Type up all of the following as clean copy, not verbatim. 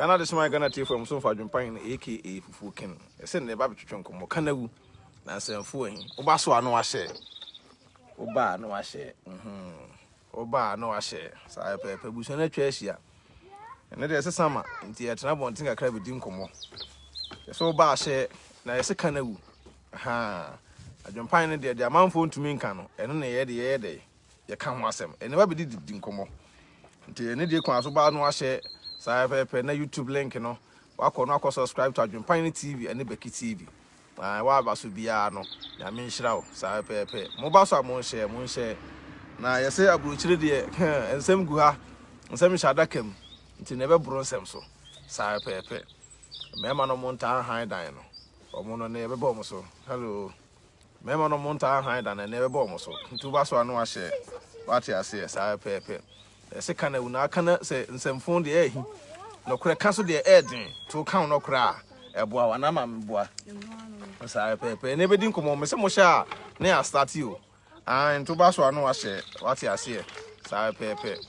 Ghana Adesoma Ghana Tiefo mu so mfa adwempan no aka Fufuo Ken. Ɛsɛ ne ba betwetwe nkɔmmɔ ka na wu na nsɛmfo ahi. Woba so a na wahyɛ. Woba a na wahyɛ. Mhm. Woba a na wahyɛ. Saa pɛpɛ busua no atwa ahyia. Ɛno deɛ ɛsɛ sama nti yɛtena abɔnten kakra bɛdi nkɔmmɔ. Yɛsɛ woba ahyɛ na yɛsɛ ka na wu. Aha. Adwempan no deɛ deɛ amanfoɔ ntumi nka no ɛno na yɛyɛ de yɛyɛ dɛ yɛka ho asɛm. Ɛne ba bɛdi di nkɔmmɔ. Nti ɛne deɛ kwan so baa no ahyɛ saa pɛpɛ na YouTube link no wakɔ no akɔ subscribe to Adwempan no TV ɛne Becky TV. Ah, waba so biara no Nyame nhyira wo saa pɛpɛ. Moba so a monhyɛ monhyɛ. Na yɛsɛ aburokyire deɛ nsɛm gu ha nsɛm hyɛ adaka mu nti na ɛbɛboro nsɛm so saa pɛpɛ. Mmarima no mo ntaa han dan no ɔmo no ne ɛbɛbɔ ɔmo so. Hello. Mmarima no mo ntaa han dan no ne ɛbɛbɔ ɔmo so. Nti woba so a no wahyɛ wate aseɛ saa pɛpɛ. Ɛsɛ ka na wu na aka na sɛ nsɛmfo deɛ ɛɛhi nɔkorɛ ka so deɛ ɛɛden to ka wo nɔkorɛ a ɛboa wo anaa ma meboa saa pɛpɛ ne bɛdi nkɔmmɔ me sɛ mo hyɛ a ne yɛ astate o ah nto ba so a no wahyɛ wate aseɛ saa pɛpɛ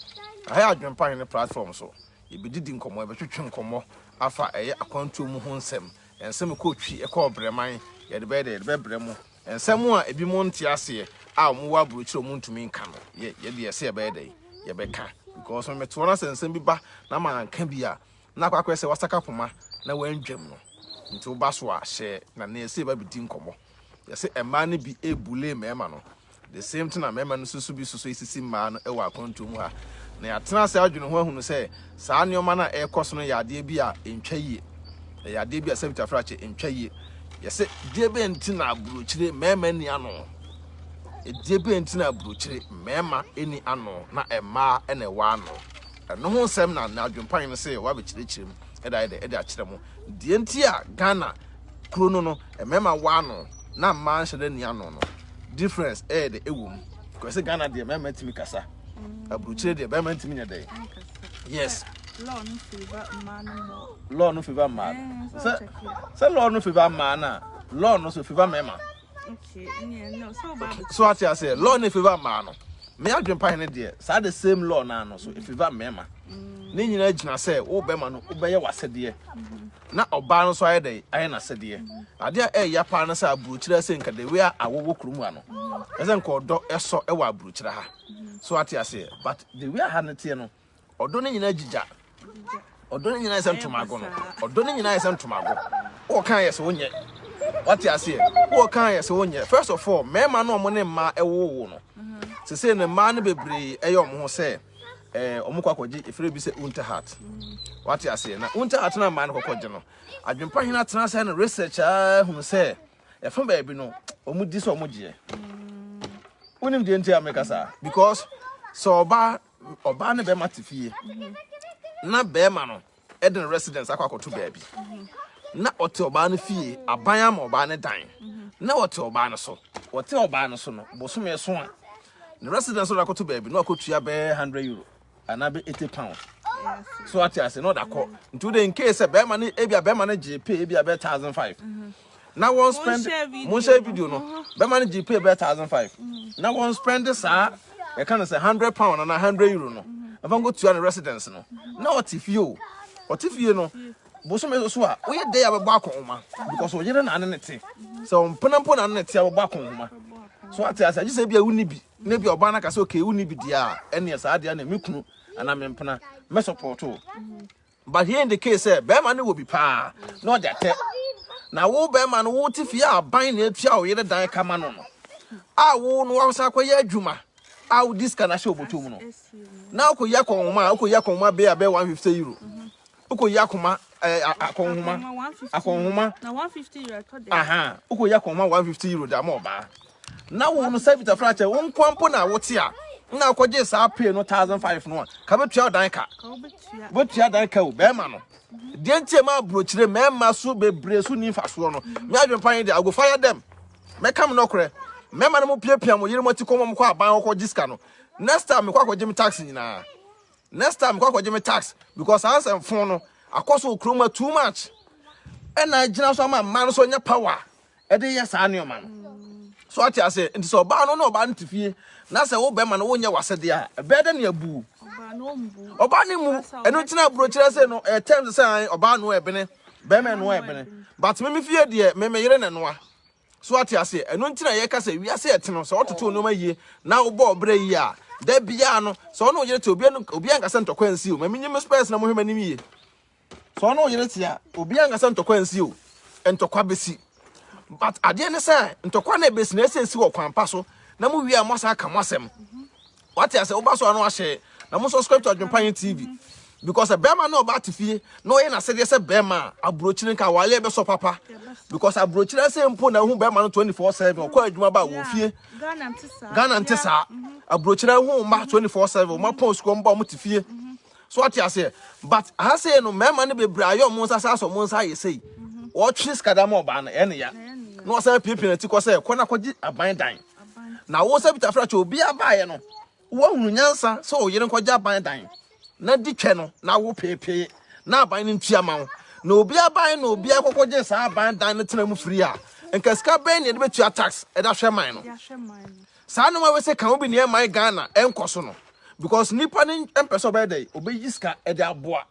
aha yɛ adwempa hene platform so yɛbɛdidi nkɔmmɔ yɛbɛtwetwe nkɔmmɔ afa ɛyɛ akwantuo mu ho nsɛm nsɛm ɛkɔ twi ɛkɔ ɔbrɛman yɛde bɛyɛ dɛ yɛde bɛbrɛ mo Nsɛm a ebinom nte aseɛ a wɔn wɔ aburokyire wɔn ntumi nka no yɛ yɛ deɛ ɛsɛ yɛbɛyɛ dɛ yɛbɛka because me mete hɔ na sɛ nsɛm bi ba na ma nka bi a na akɔ akɔyɛ sɛ wasaka poma na wandwam no nti woba so a hyɛ na ne ɛsɛ yɛba bɛdi nkɔmmɔ yɛsɛ mmaa no bi ebule mmarima no. The same thing na mmarima no nso bi soso esisi mmaa no wɔ akwantuo mu ha. Na yɛatena ase adwene ho ahunu sɛ saa nneɛma no a ɛrekɔ so no yɛ adeɛ bi a ɛntwa yie. Ɛyɛ adeɛ bi a sɛbi tafrakye ɛntwa yie. Yɛsɛ deɛ bɛn nti na aburokyire mmarima nni ano? Deɛ bɛn nti na aburokyire mmarima nni ano na mmaa na ɛwɔ ano? Ɛno ho nsɛm na na adwempan no sɛ wabɛkyerɛkyerɛ mu ɛde ayɛ dɛ ɛde akyerɛ mo. Deɛ nti a Ghana kuro no no mmarima wɔ ano na mmaa nhyɛ dɛ nni ano no difference ɛyɛ dɛ ɛwɔ mu. Because Ghana deɛ mmarima tumi kasa, aburokyire deɛ barima ntumi nyɛ dɛ. Yes. Law no favor mmaa no more. Law no favor mmaa no. Sɛ sɛ law no favor mmaa no a, law no so favor mmarima. Okay, no, so about So ate aseɛ law no favor mmaa no. Me adwempa ne deɛ saa the same law no ano so favor mmarima. Ne nyinaa gyina sɛ wo bɛrima no wobɛyɛ w'asɛdeɛ na ɔbaa no nso ayɛ dɛ ayɛ n'asɛdeɛ. Adeɛ a ɛyɛ paa no sɛ aburokyerɛ sɛ nka the way a awɔwɔ kurom ha no ɛsɛ nka ɔdɔ ɛsɔ ɛwɔ aburokyerɛ ha. So ate aseɛ but the way a ha no teɛ no ɔdɔ no nyinaa gyigya. Ɔdɔ no nyinaa yɛ sɛ ntomago no. Ɔdɔ no nyinaa yɛ sɛ ntomago. Wɔka yɛ sɛ wonyɛ. Wate aseɛ? Wɔka yɛ sɛ wonyɛ. First of all, mmarima no ɔmo ne mmaa ɛwowo no. Sese ne mmaa no bebree ɛyɛ ɔmo ho sɛ ɛɛ ɔmo kɔ akɔgye efiri bi sɛ Unterhalt. Wate aseɛ? Na Unterhalt na mmaa no kɔkɔgye no. Adwempa hene atena sɛ no research a hunu sɛ ɛfa baabi no ɔmo di sɛ ɔmo gyeɛ. Wonim deɛ nti a meka saa? Because sɛ ɔbaa ɔbaa ne bɛrima te fie na bɛrima no ɛde ne residence akɔ akɔto baabi na ɔte ɔbaa no fie aban ama ɔbaa no dan na ɔte ɔbaa no so ɔte ɔbaa no so no bosome so a ne residence ɔde akɔto baabi na ɔkɔtua bɛyɛ 100 euro anaa bɛ 80 pound so ate ase na ɔda kɔ nti wode in case sɛ bɛrima no ebia bɛrima no gye pay ebia bɛyɛ 1500 na wɔn spend mo share video no bɛrima no gye pay bɛyɛ 1500 na wɔn spend saa yɛka no sɛ 100 pound anaa 100 euro no ɛfa nkɔ tua ne residence no na ɔte fie o ɔte fie no bosome so a woyɛ dɛ a bɛbɔ akɔnhoma because ɔyere na ane ne te sɛ ɔmpena mpo na ane ne te a bɛbɔ akɔnhoma so ate ase agye sɛ ebia wonni bi na ebia ɔbaa no aka sɛ okay wonni bi deɛ a ɛneɛ saa deɛ na me kunu anaa me mpena mɛ support o. But here in the case sɛ bɛrima no wɔ bi paa na ɔde atɛ na wo bɛrima no wote fie a aban na atua wo yere dan kama no no a wo no wasan akɔyɛ adwuma a wodi sika no ahyɛ obotom no na wokɔyi akɔnhoma a wokɔyi akɔnhoma bɛyɛ bɛyɛ 150 euro wokɔyi akoma ɛɛ akɔnhoma akɔnhoma aha wokɔyi akɔnhoma 150 euro de ama ɔbaa na wo no sɛ bitafra kyɛ wo nkoa mpo na wote a na akɔgye saa pay no 1500 no a ka bɛtua dan ka bɛtua dan ka o bɛrima no deɛ nti ma aburokyire mmarima so bebree so ni mfasoɔ no me adwempa yi deɛ I go fire them. Mɛka me nɔkorɛ mmarima no mo piapia mo yere mo ati kɔn mo kɔ aban kɔ gye sika no. Next time mekɔ akɔgye me tax nyinaa. Next time mekɔ akɔgye me tax because saa nsɛmfo no akɔ so wɔ kurom too much ɛna gyina so ama mmaa no so anya power ɛde yɛ saa nneɛma no. So ate ase? Nti sɛ ɔbaa no ne ɔbaa no te fie na sɛ wo bɛrima no wonyɛ w'asɛdeɛ a, ɛbɛyɛ dɛ ne abu. Ɔbaa no mu ɛno ntina aburokyerɛ sɛ no ɛyɛ terms sɛ ɔbaa no ɛbene bɛrima no ɛbene. But me me fie deɛ me me yere na ɛnoa. So ate aseɛ? Ɛno nti na yɛka sɛ wiase ɛte no, sɛ wototo nneɛma yie na wobɔ ɔbrɛ yie a, da biara no, sɛ ɔne wo yere te, obiara obiara nka sɛ ntɔkwa nsi o. Ma menyi me spɛs na mohwɛ m'anim yie. Sɛ ɔne wo yere te a, obiara nka sɛ ntɔkwa nsi o. Ntɔkwa bɛsi. But adeɛ ne sɛ, ntɔkwa na ɛbɛsi na ɛsɛ ɛsi wɔ kwan pa so, na mo wie a moasan aka mo asɛm. Wate ase woba so ano ahyɛ na mo subscribe to Adwempa Yɛn TV because bɛrima ne ɔbaa te fie na ɔyɛ n'asɛdeɛ sɛ bɛrima a aburokyire nka awale ɛbɛsɔ papa because aburokyire sɛ mpo na ehu bɛrima no 24/7 ɔkɔ adwuma ba wɔ fie Ghana nte saa aburokyire hu mma 24/7 wɔn apɔn sukuu wɔn ba wɔn te fie so ate aseɛ but aha sei no mmarima no bebree ayɛ wɔn nsa saa sɛ wɔn nsa ayɛ sei wɔtwe sikada ma ɔbaa no ɛne ya na wɔsan piapia n'ati kɔ sɛ kɔ na kɔgye aban dan. Na wo sɛ Peter Fletcher obi abaeɛ no, woahunu nyansa sɛ wo yere nkɔgye aban dan na di twɛ no na wo peepee na aban no ntua ma wo. Na obi aban na obi akɔkɔgye saa aban dan no tena mu firi a, nka sika bɛn na yɛde bɛtua tax ɛde ahwɛ man no? Saa nneɛma wei sɛ ka wo bi nea ɛman Ghana ɛnkɔ so no because nipa no mpɛ sɛ ɔbɛyɛ dɛ ɔbɛyi sika ɛde aboa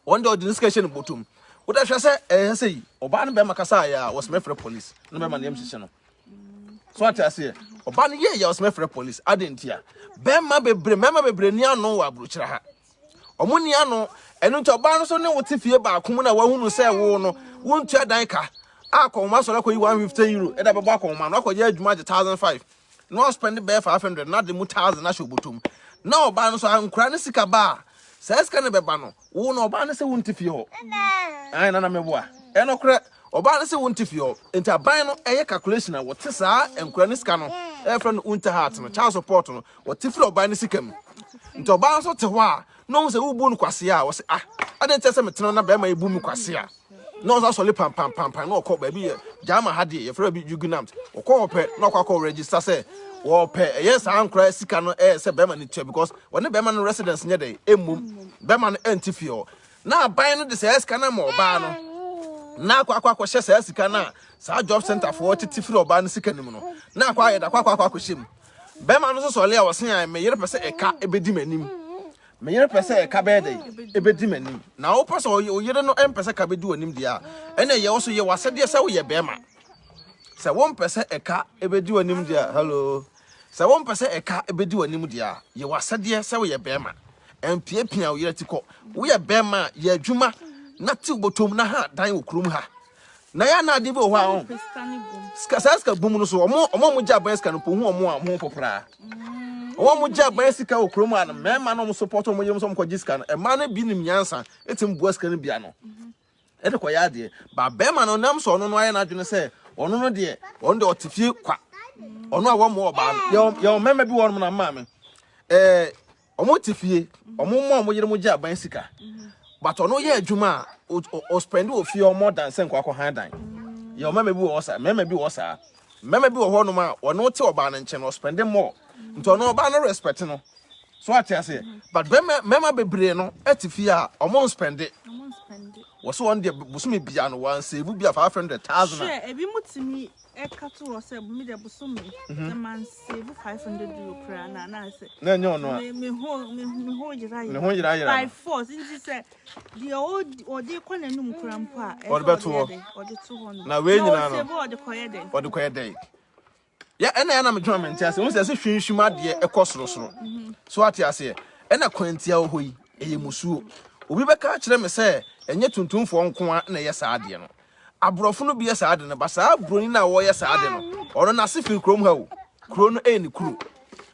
wɔn deɛ ɔde ne sika hyɛ ne bɔtɔm wode hwɛ sɛ ɛyɛ sɛ yi ɔbaa no bɛrima kasa ayɛ a wɔsɛ mɛfrɛ police na bɛrima no yam hyehye no so ate aseɛ ɔba no yɛ yɛ ɔsɛ mɛfrɛ police ade ntia bɛrima bebree mmarima bebree ni ano wɔ aburokyerɛ ha ɔmo ni ano ɛno nti ɔbaa no so ne wo te fie baako mu na wahunu sɛ wo no wontua dan ka a akɔnhoma sɔrɔ akɔyi €150 ɛda bɛbɔ akɔnhoma no akɔyɛ adwuma agye 1,500 na waspɛnde bɛyɛ 500 na de mu 1,000 ahyɛ obotom na ɔbaa no so ankora ne sika ba a saa sika no bɛba no wo na ɔbaa no sɛ wonte fie hɔ ae nana meboa ɛnokorɛ ɔbaa no sɛ wonte fie hɔ nti aban no ɛyɛ calculation a wɔte saa nkora ne sika no ɛfrɛ no unterhalt no child support no wɔte firi ɔbaa no sika mu nti ɔbaa no nso te hɔ a na ɔhu sɛ wobu no kwasea a wɔsɛ ah adɛn nti sɛ metena na bɛrima yi bu me kwasea na ɔnso asɔle pampampampan na ɔkɔ baabi yɛ gyama ha deɛ yɛfrɛ bi jugunamt ɔkɔ hɔ pɛ na ɔkɔ akɔ register sɛ wɔpɛ ɛyɛ saa nkora sika no ɛyɛ sɛ bɛrima no tua because wɔne bɛrima no residence nyɛ dɛ mmom bɛrima no ɛnte fie hɔ na aban no de saa sika no ama ɔbaa no na akɔ akɔ akɔhyɛ saa sika no a saa job center foɔ tete firi ɔbaa no sika no mu no na akɔ ayɛ da akɔ akɔ akɔ akɔhyɛ mu bɛrima no nso sɔle a ɔse a me yere pɛ sɛ ɛka ɛbɛdi m'anim Me yere pɛ sɛ ɛka bɛyɛ dɛn? Ɛbɛdi m'anim. Na wopɛ sɛ wo yere no mpɛ sɛ ka bɛdi w'anim deɛ a, ɛnna ɛyɛ wo so yɛ w'asɛdeɛ sɛ woyɛ bɛrima. Sɛ wompɛ sɛ ɛka ɛbɛdi w'anim deɛ a, hello. Sɛ wompɛ sɛ ɛka ɛbɛdi w'anim deɛ a, yɛ w'asɛdeɛ sɛ woyɛ bɛrima. Ɛmpiapia wo yere ti kɔ. Woyɛ bɛrima a, yɛ adwuma na te wo bɔtɔm na ha dan wɔ kurom ha. Na yɛ na adeɛ bi wɔ hɔ a ɔn. Sika saa sika bum no so ɔmo ɔmo a ɔmo gye aban sika no po hu ɔmo a ɔmo ho popraa. Ɔmo a ɔmo gye aban sika wɔ kurom a no mmarima no ɔmo support ɔmo yerenom sɛ ɔmo kɔgye sika no mmaa no bi nim nyansa etimi bua sika no bi ano ɛde kɔyɛ adeɛ. Ba bɛrima no nam sɛ ɔno no ayɛ n'adwene sɛ ɔno no deɛ ɔno deɛ ɔte fie kwa ɔno a wɔn ɔbaa no yɛ yɛ mmarima bi wɔ ɔnom na maame ɛɛ. Ɔmo te fie, ɔmo mma ɔmo yere mo gye aban sika. But ɔno yɛ adwuma a, o spend wɔ fie ɔmo dan sɛ nkɔ akɔ han dan. Yɛ ɔmɛma bi wɔ hɔ saa, mɛma bi wɔ hɔ saa. Mɛma bi wɔ hɔ nom a, ɔno te ɔbaa no nkyɛn, ɔspend more. Nti ɔno ɔbaa no respect no. So ate aseɛ. But bɛma mɛma bebree no ɛte fie a, ɔmo nspende. Wɔso wɔn deɛ bosome bia no, wɔn save bi a 500,000 a. Hwɛ, ebi mo tumi ɛka to hɔ sɛ me deɛ bosome sɛ man save €500 koraa na na sɛ na ɛnyɛ ɔno a me ho yera ne ho yera yera by force nti sɛ deɛ ɔde kɔ n'anum koraa mpo a ɔde bɛto hɔ ɔde to hɔ no na wei nyinaa no ɔde kɔyɛ dɛn ɔde kɔyɛ dɛn yɛ ɛna ɛna medwuma me nte ase wo sɛ sɛ hwinhwim adeɛ ɛkɔ sorosoro so ate aseɛ ɛna kwantia wɔ hɔ yi ɛyɛ musuo obi bɛka akyerɛ me sɛ ɛnyɛ tuntumfoɔ nko a na ɛyɛ saa adeɛ no Aborɔfo no bi yɛ saa ade no, ba saa buroni no a wɔyɛ saa ade no, ɔno n'ase firi kurom ha o. Kuro no ɛyɛ ne kuro.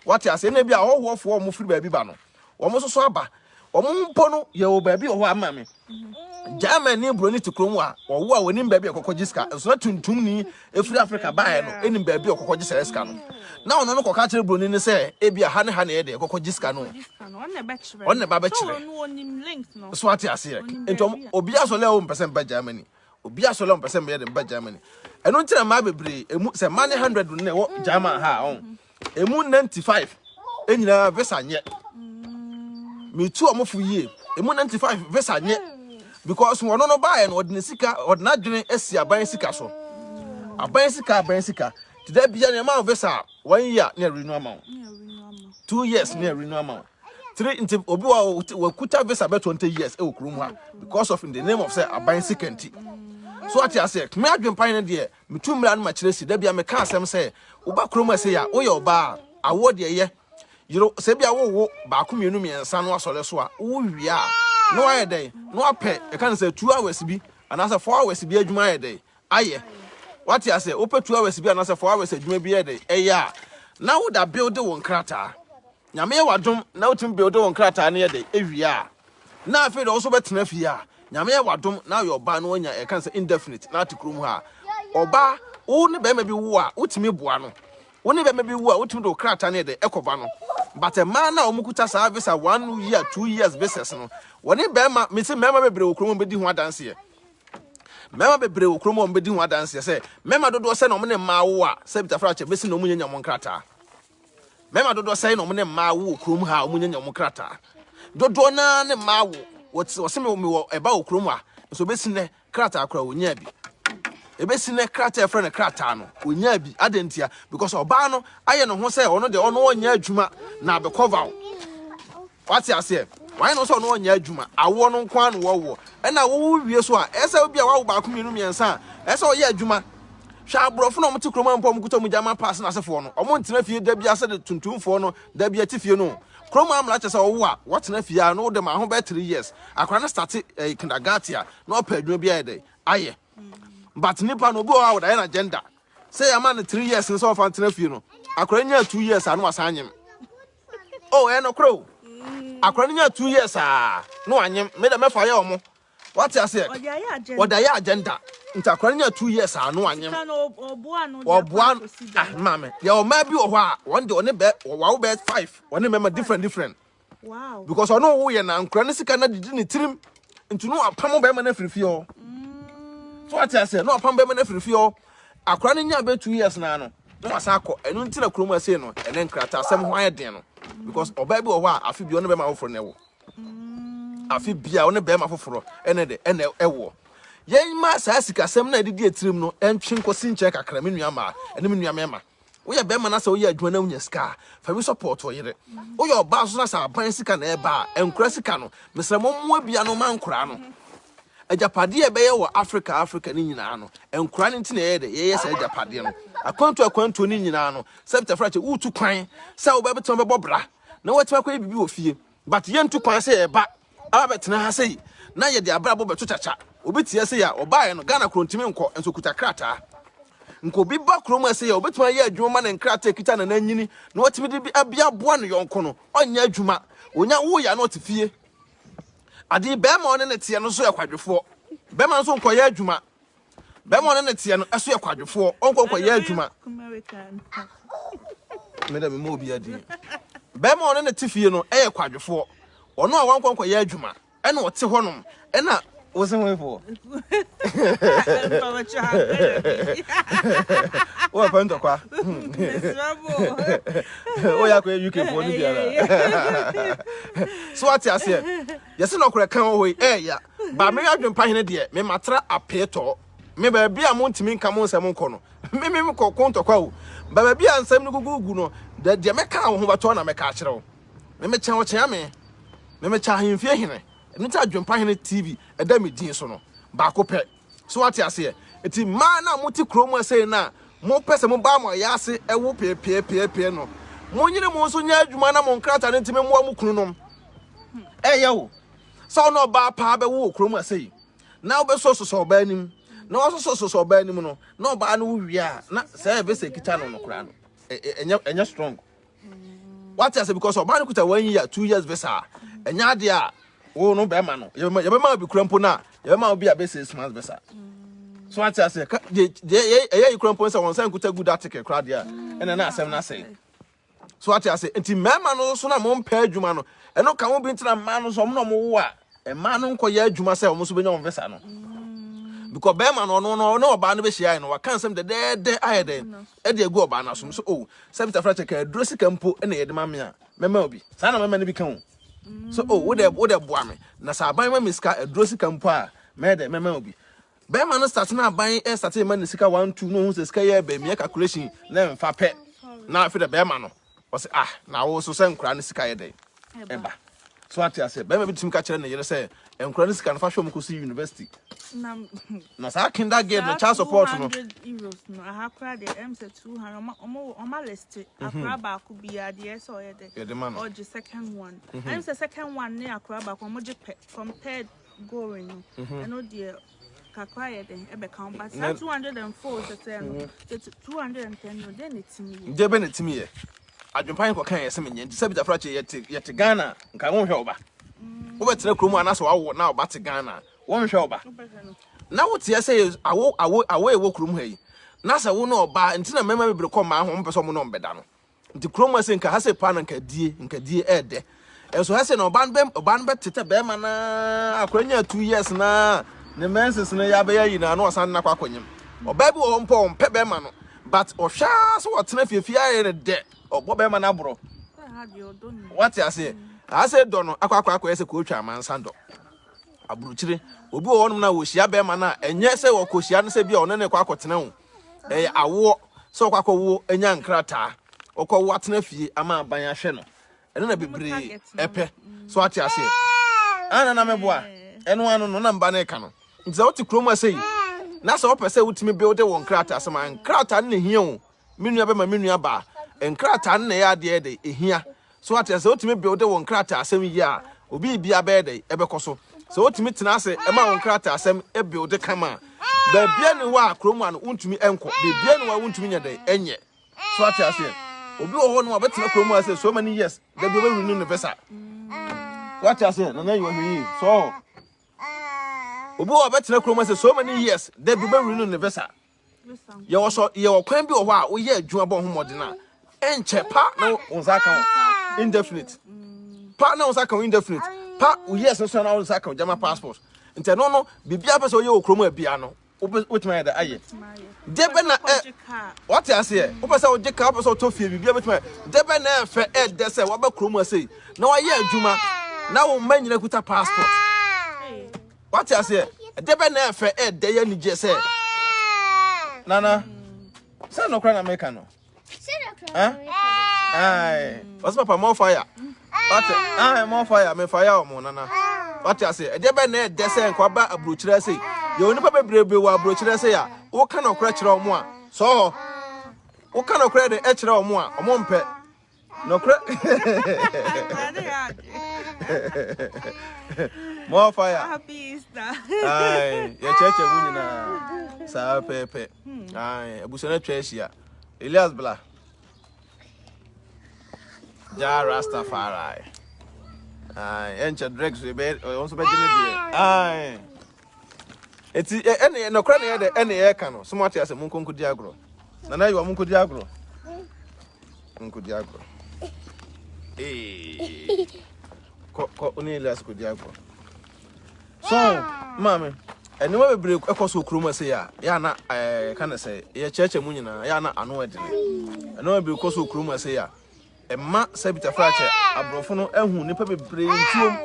Wate ase? Ɛna bi a ahɔhoɔfoɔ a wɔfiri baabi ba no, wɔn nso so aba. Wɔn mpo no, yɛwɔ baabi wɔ hɔ ama me. German ne buroni te kurom a wɔwo a wɔnim baabi a ɛkɔkɔ gye sika. Nso na tuntum ni efiri Africa baeɛ no, ɛnim baabi a ɔkɔkɔ gye saa sika no. Na ɔno no kɔka kyerɛ buroni no sɛ, ebi a ha ne ha na ɛyɛ deɛ ɛkɔkɔ gye sika no. Ɔno na ɛba bɛkyerɛ. So ate aseɛ? Nti obi asɔle a wɔmpɛ sɛ mba Germany. Obi asɔre a ɔmpɛ sɛ mbɛyɛ de mba Germany. Ɛno nti na mmaa bebree emu sɛ mmaa ne 100 no na ɛwɔ German ha a ɔn. Emu 95 nyinaa visa nyɛ. Metu ɔmo fo yie. Emu 95 visa nyɛ. Because ɔno no baeɛ no ɔde ne sika ɔde n'adwene asi aban sika so. Aban sika aban sika. Nti da bia nea ɛma wo visa a, one year ne ɛrenew ama wo. 2 years ne ɛrenew ama wo. Three, nti obi wa wakuta visa bɛ 20 years ɛwɔ kurom ha because of in the name of sɛ aban sika nti. So ate aseɛ, me adwempan no deɛ, metu mmira no ma kyerɛ si da bia meka asɛm sɛ woba kurom ɛsɛ yɛ a, woyɛ ɔbaa a, awoɔ deɛ yɛ yere sɛ bia wowo baako, mmienu, mmiɛnsa no asɔre so a, wowie a na wayɛ dɛn na wapɛ ɛka no sɛ 2 hours bi anaasɛ 4 hours bi adwuma ayɛ dɛn ayɛ. Wate aseɛ, wopɛ 2 hours bi anaasɛ 4 hours adwuma bi yɛ dɛn ɛyɛ a, na woda build wo nkrataa. Nyame yɛ wadom na wotumi build wo nkrataa no yɛ dɛn ewie a, na afei de wo nso bɛtena fie a, Nyame yɛ wadom na ɔyɛ ɔbaa na wanya ɛka sɛ indefinite na ate kurom ha a, ɔbaa wo ne bɛrima bi wo a, wotumi boa no. Wo ne bɛrima bi wo a, wotumi de wo krataa no yɛ dɛn ɛkɔba no. But mmaa no a wɔn kuta saa visa one year, 2 years visas no, wɔne bɛrima mesi mmarima bebree wɔ kurom a wɔbɛdi ho adanseɛ. Mmarima bebree wɔ kurom a wɔbɛdi ho adanseɛ sɛ mmarima dodoɔ sɛ na wɔn ne mmaa wo a, sɛ bitafra kyɛ bɛsi na wɔn nyanya wɔn nkrataa. Mmarima dodoɔ sɛ na wɔn ne mmaa wo wɔ kurom ha a wɔn nyanya wɔn krataa dodoɔ naa ne mmaa wo wɔte wɔsɛ mi wɔ ɛba wɔ kurom ha nso bɛsi nɛ krataa koraa wɔnya bi. Ebesi nɛ krataa ɛfrɛ no krataa no wɔnya bi adantia because ɔbaa no ayɛ ne ho sɛ ɔno deɛ ɔno ɔnyɛ adwuma na abɛkɔva wo. Wate aseɛ, wayɛ no sɛ ɔno ɔnyɛ adwuma, awoɔ no nko ano wɔwoɔ. Ɛna wowo wie so a, ɛsɛ obi a wawo baako, mmienu, mmiɛnsa a, ɛsɛ ɔyɛ adwuma. Hwɛ aborɔfo na ɔmo te kurom a mpo ɔmo kuta ɔmo German pass na asefoɔ no, ɔmo ntena fie da bi asɛ de tuntumfoɔ no da bi ati fie no. Kurom amena kyɛ sɛ ɔwo a, wɔtena fie a na wode ma ho bɛyɛ 3 years, akora no start kindergarten a, na ɔpɛ adwuma bi ayɛ dɛ ayɛ. But nipa no, obi wɔ hɔ a wɔde ayɛ no agenda sɛ yɛama no 3 years no sɛ ɔfa ntena fie no, akora nya 2 years a, na wasan anyem. Oh, ɛyɛ nokorɛ o. Akora no nya 2 years a, na wanyem. Me dɛ mɛfa yɛ ɔmo. Wate aseɛ, wɔde ayɛ agenda nti akora no nya 2 years a, na wanyem. Ɔboa ah maame yɛ. Ɔmaa bi wɔ hɔ a, wɔn de ɔne bɛ wɔwawo bɛ five, wɔne mɛma different different because ɔno wo yɛ na nkora ne sika na didi ne tirim nti no apam bɛrima no afiri fie hɔ. So wate aseɛ, na apam bɛrima no afiri fie hɔ. Akora no nya bɛ 2 years na no na wasan akɔ. Ɛno nti na kurom ase no ɛnɛ nkrataa asɛm ho ayɛ den no because ɔbaa bi wɔ hɔ a, afe bi ɔne bɛrima foforɔ na ɛwɔ, afe bia ɔne bɛrima foforɔ ɛne de ɛna ɛwɔ. Yɛn mma saa sikasɛm na ɛdidi etirim no ɛntwe nkɔsi nkyɛn kakra. Me nua maa ɛne me nua mɛma, woyɛ bɛrima na sɛ woyɛ adwuma na wonya sika a, fa bi support ɔyere. Woyɛ ɔbaa so na sɛ aban sika na ɛba a, nkura sika no, mesrɛ mo, mmoa bia no ma nkora no. Agyapadeɛ a ɛbɛyɛ wɔ Africa ne nyinaa no, nkora no nti na ɛyɛ dɛ yɛyɛ sɛ agyapadeɛ no. Akwantuo no nyinaa no, sɛ bitafra kyɛ wotu kwan sɛ wobɛbɛtuma bɛbɔ bra na woatumi akɔyɛ biribi wɔ fie, but yɛntu kwan sɛ yɛba aba bɛtena ha sei na yɛde abrabɔ bɛto kyakya. Obi teɛ sɛ yɛ a ɔbaeɛ no, Ghana kuro ntumi nkɔ nso kuta krataa. Nka obi ba kurom a ɛsɛ yɛ obɛtumi ayɛ adwuma ma ne nkrataa kita na n'anyini na watumi de bi aboa ne yɔnko no, ɔnyɛ adwuma. Onya woyɛ na ɔte fie ade. Bɛrima ɔne ne teɛ no nso yɛ kwadwofoɔ. Bɛrima nso nkɔyɛ adwuma. Bɛrima ɔne ne teɛ no ɛso yɛ kwadwofoɔ, ɔnkɔ nkɔyɛ adwuma. Me dɛ mema obi adi. Bɛrima ɔne ne te fie no ɛyɛ kwadwofoɔ, ɔno a wankɔ nkɔyɛ adwuma ɛna ɔte hɔnom ɛna wosi ho efoɔ wọ́n fẹ́ ntɔkwa woyɛ akɔyɛ UK foɔ no biara so. Wate aseɛ, yɛsɛ nɔkorɛ ka wɔ hɔ yi ɛɛya ba. Me adwempa hene deɛ, me matra apeetɔ me baabi a montumi nka mo nsɛm nkɔ no, me kɔ ko ntɔkwa o ba. Baabi a nsɛm no gugugu no deɛ, mɛka wo ho bɛtɔ na mɛka akyerɛ wo. Me mekyɛn ɔkyɛn me mekyɛ ahemfie hene. Ɛno nti Adwempa Hene TV ɛda me din so no baako pɛ so. Wate aseɛ, nti mmaa na mote kurom ɛsɛn no a, mopɛ sɛ mobaa mo ayɛ ase ɛwo peepeepeepee no, monyere mo nso nyɛ adwuma na mo nkrataa no ntumi mmoa mo kunu nom. Ɛyɛ wo sɛ ɔne ɔbaa paa bɛwo wɔ kurom ɛsɛ na wobɛsɔsosɔ ɔbaa anim na wasosɔsosɔ ɔbaa anim no na ɔbaa no wo wie a, na sɛ ɛbɛsɛ kita no no koraa no, ɛnyɛ strong. Wate ase, because ɔbaa no kuta one year, 2 years visa a, ɛnyɛ adeɛ a wo no bɛrima no yɛbɛma obi kura mpo no a, yɛbɛma obi a bɛ 6 months visa so. Wate ase, deɛ ɛyɛ yi kura mpo sɛ wɔn nsa nkuta good article kora deɛ a, ɛna na asɛm no asɛe so. Wate ase, nti mmarima no nso na mo mpɛ adwuma no, ɛno ka ho bi ntina mmaa no nso ɔmo na ɔmo wo a, mmaa no nkɔyɛ adwuma sɛ ɔmo nso bɛnya wɔn visa no because bɛrima no ɔno no ɔne ɔbaa no bɛhyia no, waka nsɛm dɛdɛɛdɛ ayɛ dɛn ɛde agu ɔbaa no asom so. Oh, sɛ bi tafra kyɛ ka aduro sika mpo ɛna yɛde ma me a, mɛma obi saa na mɛma no bi ka ho so. Oh, wo dɛ boa me na sɛ aban ma me sika aduro sika mpo a, mɛyɛ dɛ mɛma obi. Bɛrima no start na aban ɛ start ma ne sika 1 2 no hu sɛ sika yɛ bɛ meyɛ calculation na mfa pɛ. Na afei de bɛrima no ɔsɛ ah na wo so sɛ nkora ne sika yɛ dɛn ɛba. So ate ase bɛrima bi tumi ka kyerɛ ne yere sɛ nkora ne sika no fa hwɛ ɔmo kɔsi university. Na saa Kindergeld no child support no. €200 no aha koraa deɛ ɛm sɛ 200 ɔma ɔmo ɔma list akora baako biara deɛ ɛsɛ ɔyɛ dɛ Yɛde ma no. Ɔgye second one ɛm sɛ second one ne akora baako ɔmo gye pɛ from third going no ɛno deɛ kakra yɛ dɛ ɛbɛka ho, but saa 204 sɛsɛ no sɛ 210 no deɛ na ɛtumi yɛ. Gye bɛ na timi yɛ. Adwempan kɔka yɛ sɛ menyɛ nti sɛ bitafra kyɛ yɛte Ghana nka wonhwɛ wo ba. Wobɛtena kurom anaasɛ wawo na ɔba te Ghana wonhwɛ wo ba. Wobɛhwɛ no. Na woteɛ sɛ awo awo awo ɛwɔ kurom ha yi na sɛ wo ne ɔbaa nti na mmarima bebree kɔ mmaa ho ɔmpɛ sɛ ɔmo ne ɔmo bɛda no nti kurom ha sɛ nka ha sɛ paa na nka die nka die ɛɛdɛ ɛnso ha sɛ na ɔbaa no bɛ ɔbaa no bɛtetɛ bɛrima naa akora nya 2 years naa ne menses no yɛ abɛyɛ yi na na ɔsan de nakɔ akɔnyam ɔbaa bi wɔ hɔ mpo ɔmpɛ bɛrima no but ɔhwɛ ara sɛ wɔtena fiefie ayɛ ne dɛ ɔbɔ bɛrima no aborɔ. Sɛ ha deɛ ɔdɔ ni. Wate aseɛ ha sɛ dɔ no akɔ akɔ akɔyɛ sɛ kootwa amansa dɔ aburukyire obi wɔ hɔnom na wɔhyia bɛrima no a ɛnyɛ sɛ wɔkɔhyia no sɛ bi a ɔne ne kɔ akɔtena o ɛyɛ awoɔ sɛ ɔkɔ akɔwo anya nkrataa ɔkɔwo atena fie ama aban ahwɛ no ɛno na bebree target no. Ɛpɛ so ate aseɛ ana na mɛboa ɛno ano no na mba no ɛka no nti sɛ wote kurom ase yi na sɛ wopɛ sɛ wotumi build wɔ nkrataa sɛm a nkrataa no na ehia o me nua bɛma me nua baa nkrataa no na ɛyɛ adeɛ de ehia so ate sɛ wotumi build wɔ nkrataa asɛm yi a obi bia bɛyɛ dɛ ɛbɛkɔ so sɛ wotumi tena ase ɛma wo nkrataa asɛm build kama a baabia ne hɔ a kurom a no wontumi ɛnkɔ baabia ne hɔ a wontumi nyɛ dɛ ɛnyɛ so ate aseɛ obi wɔ hɔ no a ɔbɛtena kurom a sɛ so many years dabi ɔbɛrenew ne visa so ate aseɛ nana yi wɔhwɛ yie so obi wɔ hɔ a ɔbɛtena kurom a sɛ so many years dabi ɔbɛrenew ne visa. Yɛwɔ sɔ yɛwɔ kwan bi wɔ hɔ a woyɛ adwuma bɔ ho mmɔden a ɛnkyɛ pa na wo nsa aka wo indefinite pa na wo nsa aka wo indefinite pa wo years no so na wo nsa aka wo German passport nti ɛno no biribiara pɛ sɛ woyɛ wɔ kurom a bia no wobɛtumi ayɛ dɛ ayɛ deɛ bɛ na ɛ wate aseɛ wopɛ sɛ wogye ka wopɛ sɛ wotɔ fie biribiara bɛtumi ayɛ deɛ bɛ na ɛfɛ ɛdɛ sɛ waba kurom ase yi na wayɛ adwuma na wo mma nyina kuta passport wate aseɛ ɛdɛ bɛ na ɛfɛ ɛdɛ yɛ anigyeɛ sɛ nana sɛ nɔkora na meka no. Aye. Ɔsɛ papa more fire. Wate? Aye, more fire. Me fire ɔmo nana. Wate ase? Ɛdeɛ bɛ na ɛdɛ sɛ nkwa ba aburokyerɛ ase. Yɛ onipa bebrebe wɔ aburokyerɛ ase a, woka nɔkorɛ kyerɛ ɔmo a, sɔ hɔ. Woka nɔkorɛ de ɛkyerɛ ɔmo a, ɔmo mpɛ. Nɔkorɛ. More fire. Happy Easter. Aye, yɛkyerɛkyerɛ mu nyinaa. Saa pɛɛpɛ. Aye, abusua no atwa ahyia. Elias bla. Ja Rastafari. Aye, ɛnkyɛ Drake so ebe ɔno nso bɛgye ne deɛ. Aye. Eti ɛne nɔkorɛ ne yɛ dɛ ɛne yɛka no. So mo ate ase mo nkonko di agorɔ. Nana yiwa mo nko di agorɔ. Nko di agorɔ. Ee. Kɔ kɔ ne Elias kɔ di agorɔ. So, maame, nneɛma bebree ɛkɔ so kurom ase a yɛ ana ɛɛ ka ne sɛ yɛkyerɛkyerɛ mu nyinaa yɛ ana ano ɛdene. Nneɛma bebree kɔ so kurom ase a ɛma sɛ bitafra kyɛ aborɔfo no ahu nipa bebree ntuom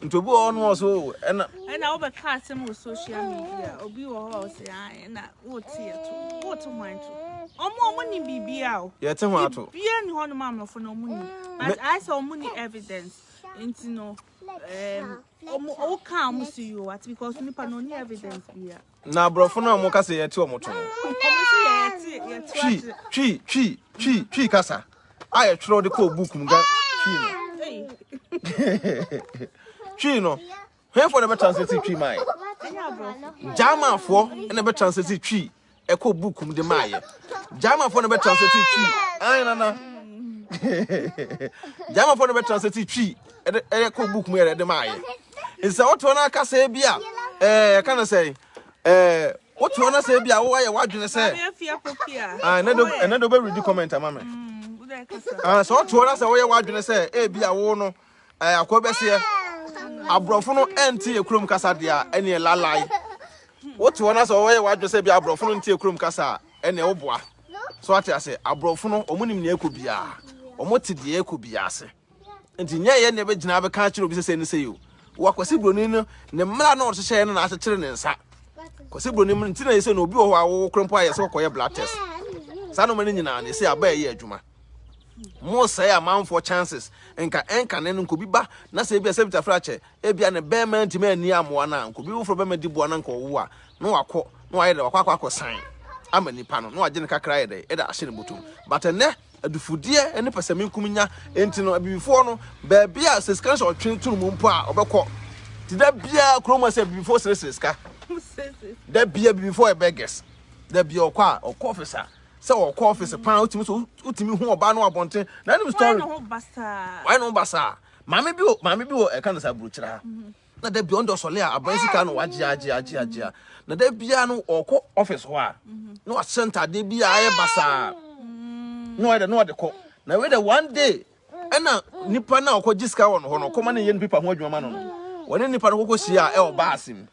nti obi wɔ hɔ no wɔ so ɛna. Ɛna wobɛka asɛm wɔ social media obi wɔ hɔ a ɔsɛ ah ɛna wote yɛ to wote hwan to ɔmo ni biribia o. Yɛte ho ato. Bibia ni hɔ nom amorɔfo no ɔmo ni but ayɛ sɛ ɔmo ni evidence nti no ɔmo ɔwo ka ɔmo si yi o ati because nipa no ɔni evidence bia. Na aborɔfo no a wɔn kasa yɛte wɔn to no. Ɔmo si yɛte yɛte Twi ate. twi twi twi twi kasa a yɛtwerɛ de kɔɔ book mu ga twi no. Ei, Twi no hwɛfoɔ na bɛ translate twi maa yɛ. Ɛnyɛ aborɔfo. Germanfoɔ na bɛ translate twi ɛkɔ book mu de maa yɛ. Germanfoɔ na bɛ translate twi ayi nana Germanfoɔ na bɛ translate twi ɛde ɛkɔ book mu yɛ de maa yɛ. Nsɛ wote hɔ na akasa bi a ɛka no sɛ wote hɔ na sɛ bi a wowayɛ w'adwene sɛ Maame Afia Pokia. ah ɛnɛ de ɛnɛ de wobɛredi comment ama me. Wodɛ kasa. Ah, sɛ wote hɔ na sɛ woyɛ w'adwene sɛ ebi a wo no akɔ bɛseɛ aborɔfo no ɛnte yɛ kurom kasa deɛ a ɛneɛ lalae wote hɔ na sɛ wɔyɛ w'adwene sɛ bi aborɔfo no nte yɛ kurom kasa a ɛneɛ woboa so ate ase aborɔfo no ɔmo nim nea ɛkɔ biara ɔmo te deɛ ɛkɔ biara ase nti nyɛ yɛ nea bɛgyina bɛka akyerɛ obi sɛ sɛ ne sɛ yi o wakwasi buroni no ne mmara na ɔhyehyɛ no na akyekyere ne nsa. Kwasi Broni mu nti na yɛsɛ no obi wɔ hɔ a wɔwɔ koro mpo a yɛsɛ kɔkɔyɛ blood test. Saa nneɛma no nyinaa no yɛsɛ aba ɛyɛ adwuma. Mo sɛe amanfoɔ chances nka ɛnka ne no nka obi ba na sɛ ebi a sɛ bitafra kyɛ ebi a ne bɛrima ntumi anni amoa no a nka obi foforɔ bɛrima di boa no nka ɔwo a na wakɔ na wayɛ dɛ wakɔ akɔ akɔ san ama nipa no na wagye ne kakra ayɛ dɛ ɛde ahyɛ ne bɔtɔm but ɛnɛ adufudeɛ ne pɛsɛmenkominya nti no abibifoɔ no baabi a sɛ sika no sɛ ɔtwe to no mu mpo a ɔbɛkɔ ti da biara kurom sɛ abibifoɔ seresere sika da biara abibifoɔ yɛ beggars da biara ɔkɔ a ɔkɔ office a sɛ ɔkɔ office paa wotumi so wotumi hu ɔbaa no abɔnten na ɛnim story wayɛ ne ho basaa maame bi wɔ maame bi wɔ ɛka no sɛ aburokyerɛ ha na da bia ɔno deɛ ɔsɔle a aban sika no wagye agye agye agye a na da bia no ɔkɔ office hɔ a na wahyɛ ntadeɛ bi a ayɛ basaa na wayɛ dɛ na ɔde kɔ na wei dɛ one day ɛna nipa na ɔkɔ gye sika wɔ no hɔ no ɔkɔma no yɛ ne pipa ho adwuma ma no no wɔne nipa no kɔkɔ hyia a ɛwɔ baase mu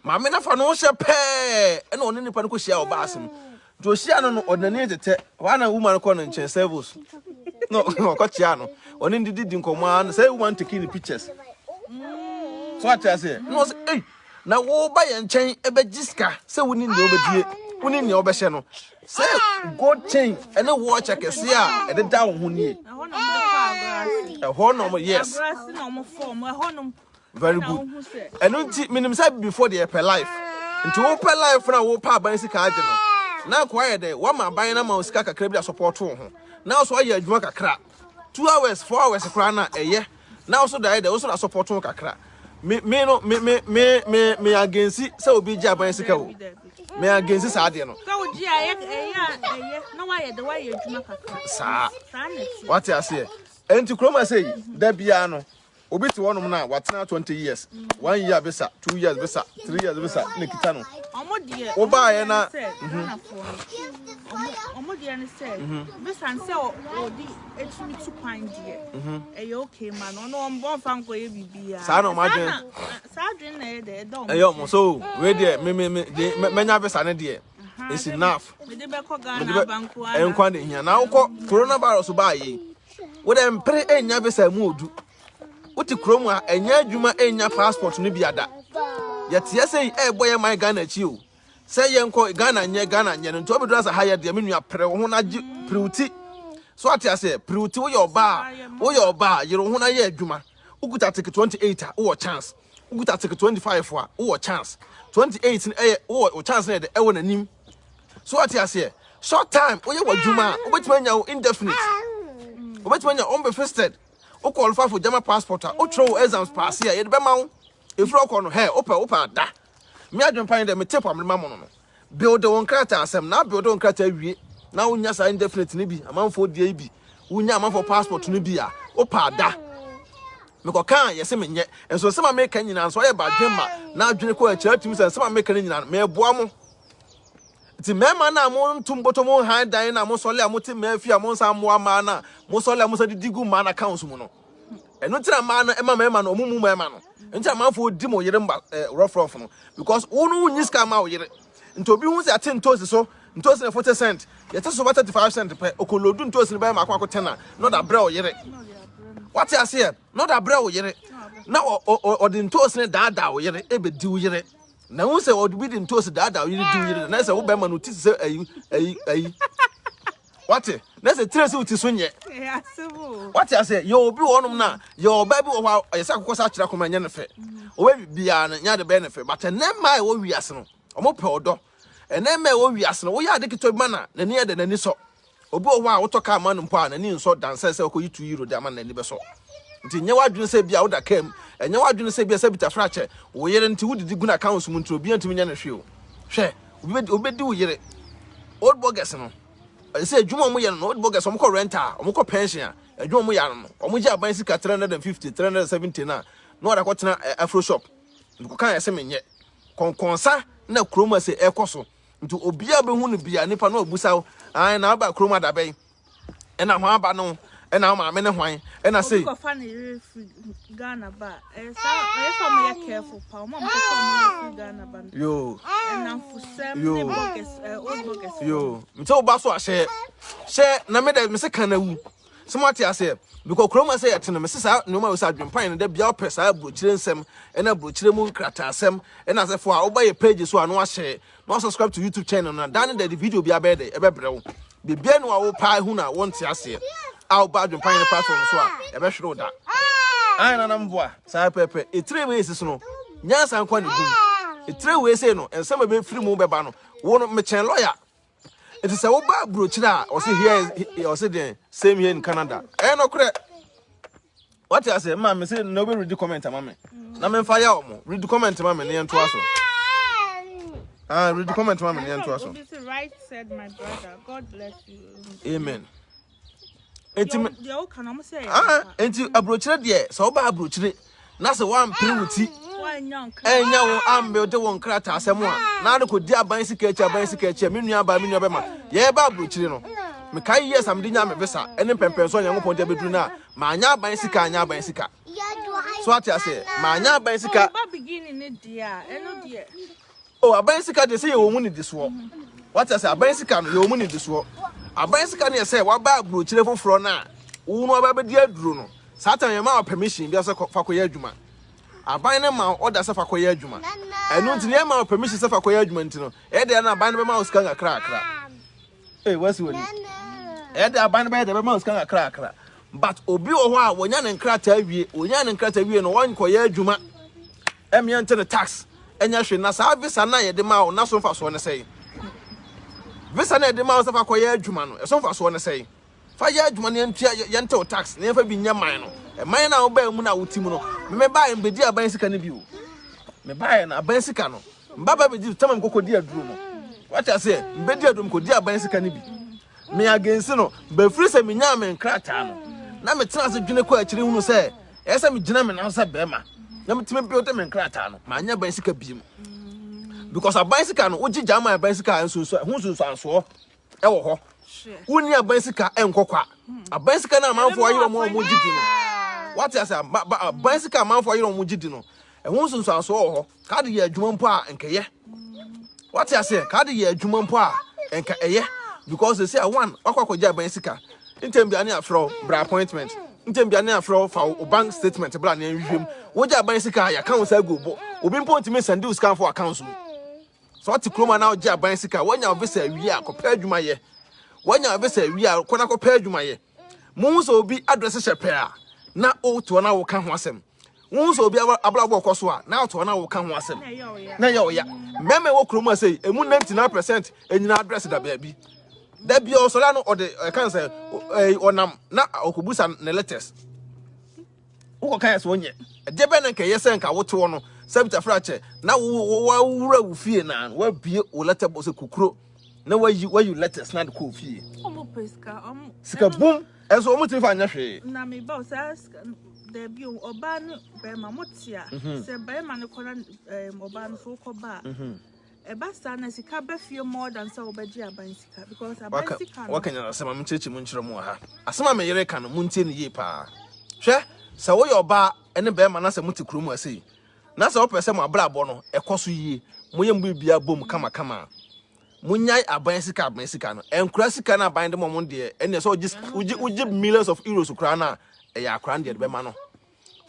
maame nafa no hyɛ pɛɛ ɛna ɔne nipa no kɔ hyia wɔ baase mu Nti ohyia no no, ɔde n'ani tetɛ. Hɔ ara na woman no kɔɔ ne nkyɛn, servos. Na ɔkɔkyea no. Ɔne no didi nkɔmmɔ ara na sɛ woman taking the pictures. So ate aseɛ. Na ɔsɛ, ei, na woba yɛn nkyɛn ɛbɛgye sika sɛ woni nea wobɛdie, woni nea wobɛhyɛ no. Sɛ gold chain ɛne watch akɛseɛ a ɛdeda wo ho nie. Ɛhɔ na ɔmo, yes. Very good. Ɛno nti menim sɛ before deɛ yɛpɛ life. Nti wopɛ life na wopɛ aban sika agye no. Na akoa yɛ dɛ wama aban no ama wo sika kakra bi de asɔpɔto wo ho. Na wo so ayɛ adwuma kakra. 2 hours, 4 hours koraa na ɛyɛ. Na wo so da yɛ dɛ wo so da asɔpɔto wo kakra. Me me no me me me me me against sɛ obi gye aban sika o. Me against saa adeɛ no. Sɛ wogye a ɛyɛ ɛyɛ ɛyɛ na wayɛ dɛ wayɛ adwuma kakra. Saa. Wate aseɛ. Enti kurom ase yi da biara no obi te hɔnom na watena 20 years, 1 year visa, 2 years visa, 3 years visa na kita no. Ɔmo deɛ Wobaeɛ na sɛ Ghanafoɔ no ɔmo deɛ ne sɛ visa sɛ ɔde etumi tu kwan deɛ ɛyɛ okay ma no ɔno ɔmo ɔmfa nkɔyɛ biribiara. Saa na ɔmo adwene. Saa adwene na ɛyɛ dɛ ɛda ɔmo. Ɛyɛ ɔmo so wei deɛ me me me de mɛnya visa ne deɛ it's enough. Mede bɛkɔ Ghana abanko ana. Nkwa ne hia na wokɔ coronavirus baa yi wode mpere enya visa mu odu wote kurom a ɛnyɛ adwuma enya passport no bi ada yɛteɛ sɛ ɛbɔ yɛ man Ghana akyi o sɛ yɛnkɔ Ghana nyɛ Ghana nyɛ no nti wobɛduru asa ha yɛ deɛ me nua pere wo ho na gye pere wo ti so ate aseɛ pere wo ti woyɛ ɔbaa woyɛ ɔbaa yere wo ho na yɛ adwuma wokuta article 28 a wowɔ chance wokuta article 25 a wowɔ chance 28 no ɛyɛ wowɔ wo chance no yɛ de ɛwɔ n'anim so ate aseɛ short time woyɛ w'adwuma a wobɛtumi anya wo indefinite wobɛtumi anya unbefisted wo qualify for German passport a wotwerɛ wo exams paase a yɛde bɛma wo ɛfiri ɔkɔ no hɛ wopɛ wopɛ ada me adwene pa ne dɛ me tip a mede ma mo no no build wo nkrataa asɛm na build wo nkrataa wie na wonya saa indefinite no bi amanfoɔ deɛ yi bi wonya amanfoɔ passport no bi a wopɛ ada mekɔka a yɛsɛ menyɛ nso nsɛm a meka nyinaa nso ɔyɛ badwen ma na adwene kɔ akyirɛ atumi sɛ nsɛm a meka no nyinaa no meboa mo nti mmarima no a montom bɔtɔ mo han dan no a mosɔle a mote mmaa fie a monsa mmoa mmaa no a mosɔle a mosa didi gu mmaa no accounts mu no ɛno nti na mmaa no ɛma mmarima no ɔmo mu mmarima no nti na amanfoɔ di mo yere mba ɛɛ rɔfrɔf no because wo no wonyi sika ma wo yere nti obi hu sɛ ate ntoosi so ntoosi na 40 cent yɛte so ba 35 cent pɛ okolodu ntoosi no bɛyɛ mako mako 10 a na ɔda brɛ wo yere wate aseɛ na ɔda brɛ wo yere na ɔde ntoosi no daadaa wo yere ebedi wo yere na hu sɛ ɔde bi de ntoosi daadaa wo yere di wo yere na sɛ wo bɛrima no ti sɛ ayi ayi ayi wate na sɛ tire sɛ wo ti so nyɛ wate aseɛ yɛ obi wɔ hɔnom na yɛ ɔbaa bi wɔ hɔ a ɛyɛ sɛ akokɔ sɛ akyerɛ akoma nyɛ ne fɛ ɔbɛ biara no nyɛ ade bɛyɛ ne fɛ but ɛnɛ mmaa a ɛwɔ wiase no ɔmo pɛ ɔdɔ ɛnɛ mmaa a ɛwɔ wiase no woyɛ ade ketewa bi ma na n'ani yɛ dɛ n'ani sɔ obi wɔ hɔ a wotɔ kaa ma no mpo a n'ani nsɔ dansɛ sɛ ɔkɔyi €2 de ama n'ani bɛsɔ nti nyɛ w'adwene sɛ bi a woda kaa mu ɛnyɛ w'adwene sɛ bi a sɛ bitafra kyɛ wo yere nti wodidi gu n'accounts mu nti obi ntumi nyɛ no hwee o hwɛ obi bɛdi wo yere old bogus no ɛsɛ adwuma a wɔyɛ no old bogus wɔn kɔ rent a wɔn kɔ pension a adwuma wɔn yɛ no wɔn gye aban sika 350 370 na na wɔde akɔtena afro shop nkɔka yɛ sɛ menyɛ kɔnkɔnsa na kurom ase ɛkɔ so nti obiara bɛhu no bia nipa no abusa wo an na aba kurom adabɛn ɛna hwan aba no ɛna wo maame ne hwan ɛna sei obi kɔfa ne yere firi Ghana ba ɛyɛ saa ɛyɛ sɛ ɔmo yɛ careful pa ɔmo a ɔmo kɔfa ɔmo yere firi Ghana ba no yo ɛnamfosɛm ne bogus old bogus yo nti wo ba so ahyɛ hyɛ na me dɛ me se kan awu. Sɛ moate aseɛ? Because kurom ha sɛ yɛte no, mese saa nneɛma wei sɛ adwempan no da bia wopɛ saa aburokyire nsɛm ɛna aburokyire mu nkrataasɛm ɛna asɛfo a woba yɛ page so a na wahyɛ na wasubscribe to YouTube channel no na da ne da de video bi abɛyɛ dɛ ɛbɛbrɛ wo. Biribiara ni wa wo paa hu na wonte aseɛ a woba adwempan no platform so a ɛbɛhwere wo da. Ayɛ na nam boa saa pɛpɛ. Etire wei esi so no nyansa nkwa ne gum. Etire wei sei no nsɛm a ɛbɛfiri mu bɛba no wo no mekyɛn lawyer. Nti sɛ woba aburokyire a ɔse here ɔse deɛn same here in Canada. Ɛyɛ nokorɛ. Wate ase mma me se na obe read comment ama me. Na me mfa ya omo. Read comment ma me ne yɛntoa so. Ah, read comment ma me ne yɛntoa so. Obi se right said my brother. God bless you. Amen. Enti me Deɛ woka no ɔmo sɛ ɛyɛ ah, ampa. enti aburokyire deɛ sɛ woba aburokyire na sɛ woampere wo ti Woannya nkra. ɛnya wo ambuilde wo nkrataa asɛm a na ade kɔdi aban sika akyi aban sika akyi a me nua baa me nua bɛma yɛba aburokyire no mekae years a mede nya me visa ɛne mpɛmpɛnso a Nyankopɔn de abɛduru no a maanya aban sika anya aban sika so ate aseɛ maanya aban sika Ɔba beginning ne deɛ a ɛno deɛ. o aban sika deɛ sɛ yɛwɔ mu nidisoɔ wate aseɛ aban sika no yɛwɔ mu nidisoɔ aban sika no yɛ sɛ waba aburokyire foforɔ no a wo no aba bɛdi aduro no saa time yɛma wo permission bi sɛ fa kɔyɛ adwuma aban no ma wo order sɛ fa kɔyɛ adwuma ɛno nti no yɛma wo permission sɛ fa kɔyɛ adwuma nti no ɛyɛ deɛ na aban no bɛma wo sika nkakra kakra ee wasi wani ɛyɛ deɛ aban no bɛyɛ deɛ bɛma wo sika nkakra kakra but obi wɔ hɔ a wɔnya ne nkrataa wie wɔnya ne nkrataa wie no wɔnkɔyɛ adwuma ɛmeɛ nte ne tax ɛnyɛ hwee na saa visa no a yɛde ma wo na so mfasoɔ ne sɛn visa no a yɛde ma wo sɛ fa kɔyɛ adwuma no ɛso mfasoɔ ne sɛn fa yɛ adwuma no yɛntua yɛnte wo tax na yɛmfa bi nyɛ man no ɛman no a wobaa mu no a wote mu no mebaeɛ mbɛdi aban sika no bi o mebaeɛ no aban sika no mbaba bɛdi tama mekɔkɔdi aduro no wate aseɛ mbɛdi aduro mekɔdi aban sika no bi me against no bɛfiri sɛ menyaa me nkrataa no na metena ase dwene kɔ akyiri hunu sɛ ɛyɛ sɛ megyina me nan sɛ bɛrima na metumi build me nkrataa no maanyɛ aban sika biem because aban sika no wogye gya ma aban sika nsunsu ho nsunsuansoɔ ɛwɔ hɔ wonni aban sika ɛnkɔ kwa aban sika no amanfoɔ ayerɛ ɔmo a ɔmo gye di no wate ase aban sika amanfoɔ ayerɛ ɔmo gye di no ɛho nsunsuansoɔ wɔ hɔ kaade yɛ adwuma mpo a nkɛyɛ wate aseɛ kaade yɛ adwuma mpo a nka ɛyɛ because they say one wakɔ akɔgye aban sika ntɛm bia ne afrɛ bra appointment ntɛm bia ne afrɛ fa wo bank statement bra ne nhwehwɛ mu wogye aban sika a yɛaka wo sɛ agu bo obi mpo ntumi sɛnde wo sika mfo account mu sɛ ɔte kurom a na wogye aban sika woanya wo visa awie a kɔpɛ adwuma yɛ woanya wo visa awie a kɔ na kɔpɛ adwuma yɛ muhu sɛ obi address hyɛ pɛ a na wotoɔ na woka ho asɛm wohu sɛ obi abrabɔ kɔ so a na wotoɔ na woka ho asɛm na ɛyɛ ɔya mmarima ɛwɔ kurom a sɛ emu 99% ɛnyina address da baabi da bia ɔsɔre ano ɔde ɛka sɛ ɔnam na ɔkɔbusa ne letters wokɔka yɛ sɛ ɔnyɛ ɛdeɛ bɛn na nka ɛyɛ sɛ nka wote hɔ no sɛ bitafra kyɛ na wowura wo fie na woabie wo letter box sɛ kukuro na wayi wayi letters na de kɔ fie Ɔmo pɛ sika ɔmo. sika bum ɛnso ɔmo tumi fa nyɛ hwee Na me ba saa sika dɛbi o ɔbaa ne bɛrima mo te a sɛ bɛrima no kɔ na ɔbaa no so wokɔ ba a ɛba saa na sika bɛ fie more than sɛ wobɛgye aban sika because aban waka sika no waka nyina asɛm a menkyerɛkyerɛ mu nkyerɛ mu wɔ ha asɛm a meyere ka no montie no yie paa hwɛ sɛ woyɛ ɔbaa ne bɛrima na sɛ mote kurom ha sei na sɛ wopɛ sɛ mo abrabɔ no ɛkɔ so yie moyɛ mo biribiara bom kamakama a monyae aban sika aban sika no ɛnkora sika no aban de ma mo deɛ ɛneɛ sɛ wogye wogye wogye millions of euros koraa no a ɛyɛ akora no deɛ de bɛma no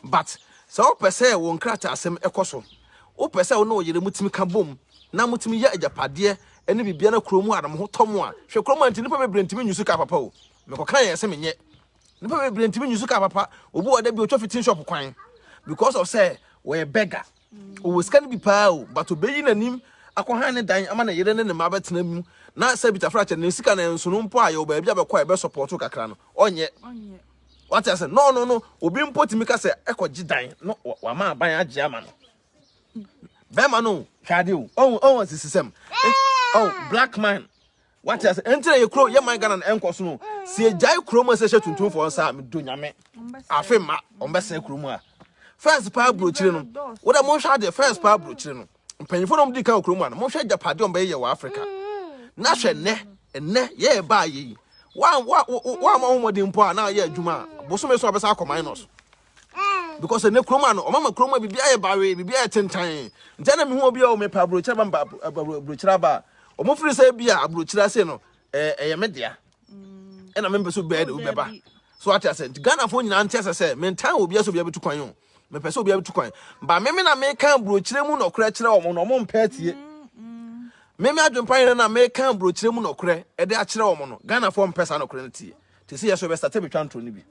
but sɛ wopɛ sɛ wo nkrataa asɛm ɛkɔ so wopɛ sɛ wo ne wo yere mutumi ka bom na mutumi yɛ agyapadeɛ ne biribiara na kurom a na mo ho tɔ mo a hwɛ kurom a nti nnipa bebree ntumi nyi so kaa papa o mekɔka yɛn sɛ menyɛ nnipa bebree ntumi nyi so kaa papa obi wɔ da bi otwa fitting shop kwan because of sɛ wɔyɛ beggar ɔwɔ sika no bi paa o but obeyi n'anim akɔhan ne dan ama ne yere ne ne mma abɛtena mu na sɛ bitafra kyɛ ne sika no nsono mpo a yɛwɔ baabi a bɛkɔ a yɛbɛ support kakra no ɔnyɛ ɔnyɛ wate ase no no no obi mpo tumi ka sɛ ɛkɔgye dan no wama aban agye ama no bɛrima no hwɛ ade o ɔn ɔn sisi sɛm ɔn black man wate ase ɛnti na yɛ kuro yɛ man Ghana no ɛnkɔ so no sɛ yɛgyae kurom a sɛ hyɛ tuntumfoɔ nsa a medo nyame afe ma ɔmbɛsɛe kurom a first paa aburokyire no wode monhwɛ adeɛ first paa aburokyire no mpanyinfoɔ na ɔmdi kan wɔ kurom a no monhwɛ agyapadeɛ ɔmbɛyɛ wɔ Africa na hwɛ nnɛ nnɛ yɛyɛ baa yɛ yi wa wa wa ma ho mmɔden mpo a na yɛ adwuma a bosome so abɛsa akɔ minus because ɛnɛ kurom a no ɔmama kurom a biribi ayɛ bawe biribi ayɛ tentan nti ɛna mehu obi a ɔmepɛ aburokyire ba mpa aburokyire aba a ɔmo firi sɛ bi a aburokyire ase no ɛyɛ me dea ɛna mempɛ so bɛɛ de wobɛba. So ate ase? Nti Ghanafoɔ nyinaa nte ase sɛ mentan obiara sɛ obiara bɛtu kwan o. Mepɛ sɛ obiara bɛtu kwan. Ba meme na meka aburokyerɛ mu nɔkorɛ kyerɛ wɔn na wɔn mpɛ atie. Meme adwempa yɛn na meka aburokyerɛ mu nɔkorɛ ɛde akyerɛ wɔn no. Ghanafoɔ mpɛ saa nɔkorɛ no tie. Te sɛ yɛ so yɛbɛstate bɛtwa ntoro no bi.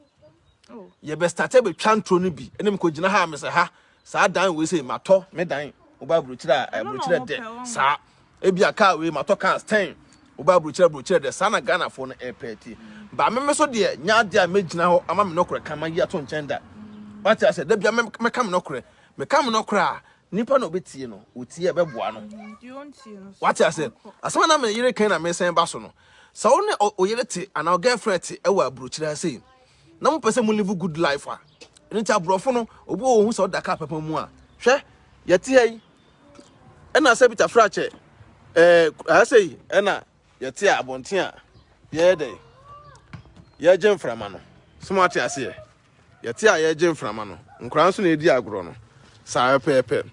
Oh. Yɛbɛstate bɛtwa ntoro no bi. Ɛne mekɔgyina ha a mesɛ ha saa dan wei sɛ matɔ me dan. Woba aburokyerɛ a Ɛno na aburokyerɛ wɔn dɛ pɛ wɔn. saa. Ebi a kaa wei matɔ cars 10. Woba aburokyerɛ aburokyerɛ dɛ saa na Ghanafoɔ no ɛpɛ tie. Ba meme so deɛ nyɛ adeɛ a mɛgyina hɔ ama me nɔkorɛ ka ma yi ato nkyɛn da. Wate ase da bia mɛka me nɔkorɛ. Meka me nɔkorɛ a nipa na ɔbɛtie no ɔtie a ɛbɛboa no. Deɛ ɔntie no so. Wate ase asɛm a na me yere kan na mesan ba so no. Sɛ wo ne ɔyere te anaa wo girlfriend te ɛwɔ aburokyerɛ ha sei na mopɛ sɛ mo live good life a ɛno nti aborɔfo no obi wɔ ohun sɛ ɔda kaa papa mu a hwɛ yɛte ha yi ɛna sɛ Peter Frakyɛ ɛɛ ha sei ɛna yɛte a abɔnten a yɛyɛ dɛ yɛgye mframa no so mo ate aseɛ yɛte a yɛgye mframa no nkwaraa nso na edi agorɔ no saa pɛpɛɛpɛ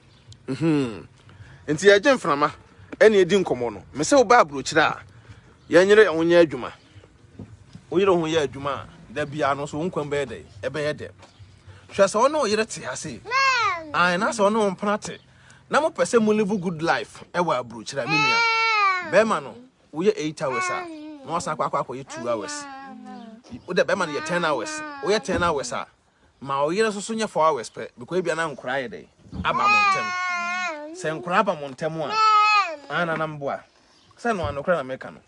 nti yɛgye mframa ɛna edi nkɔmɔ no mɛ sɛ woba aburokyerɛ a yɛnyere yɛn ho nyɛ adwuma woyere ho yɛ adwuma a da biara no so wo nkwan bɛyɛ dɛ ɛbɛyɛ dɛ hwɛ sɛ ɔne ɔyere te ase ae na sɛ ɔne wo mpena te na mopɛ sɛ mo live good life ɛwɔ aburokyerɛ a me nua bɛrima no woyɛ 8 hours a na wasan akɔ akɔyɛ 2 hours wode bɛrima no yɛ 10 hours woyɛ 10 hours a ma ɔyere nso so nyɛ 4 hours pɛ because ebia na nkora yɛ dɛ aba mo ntɛm sɛ nkora aba mo ntɛm a ana na mboa sɛ no anokora na meka no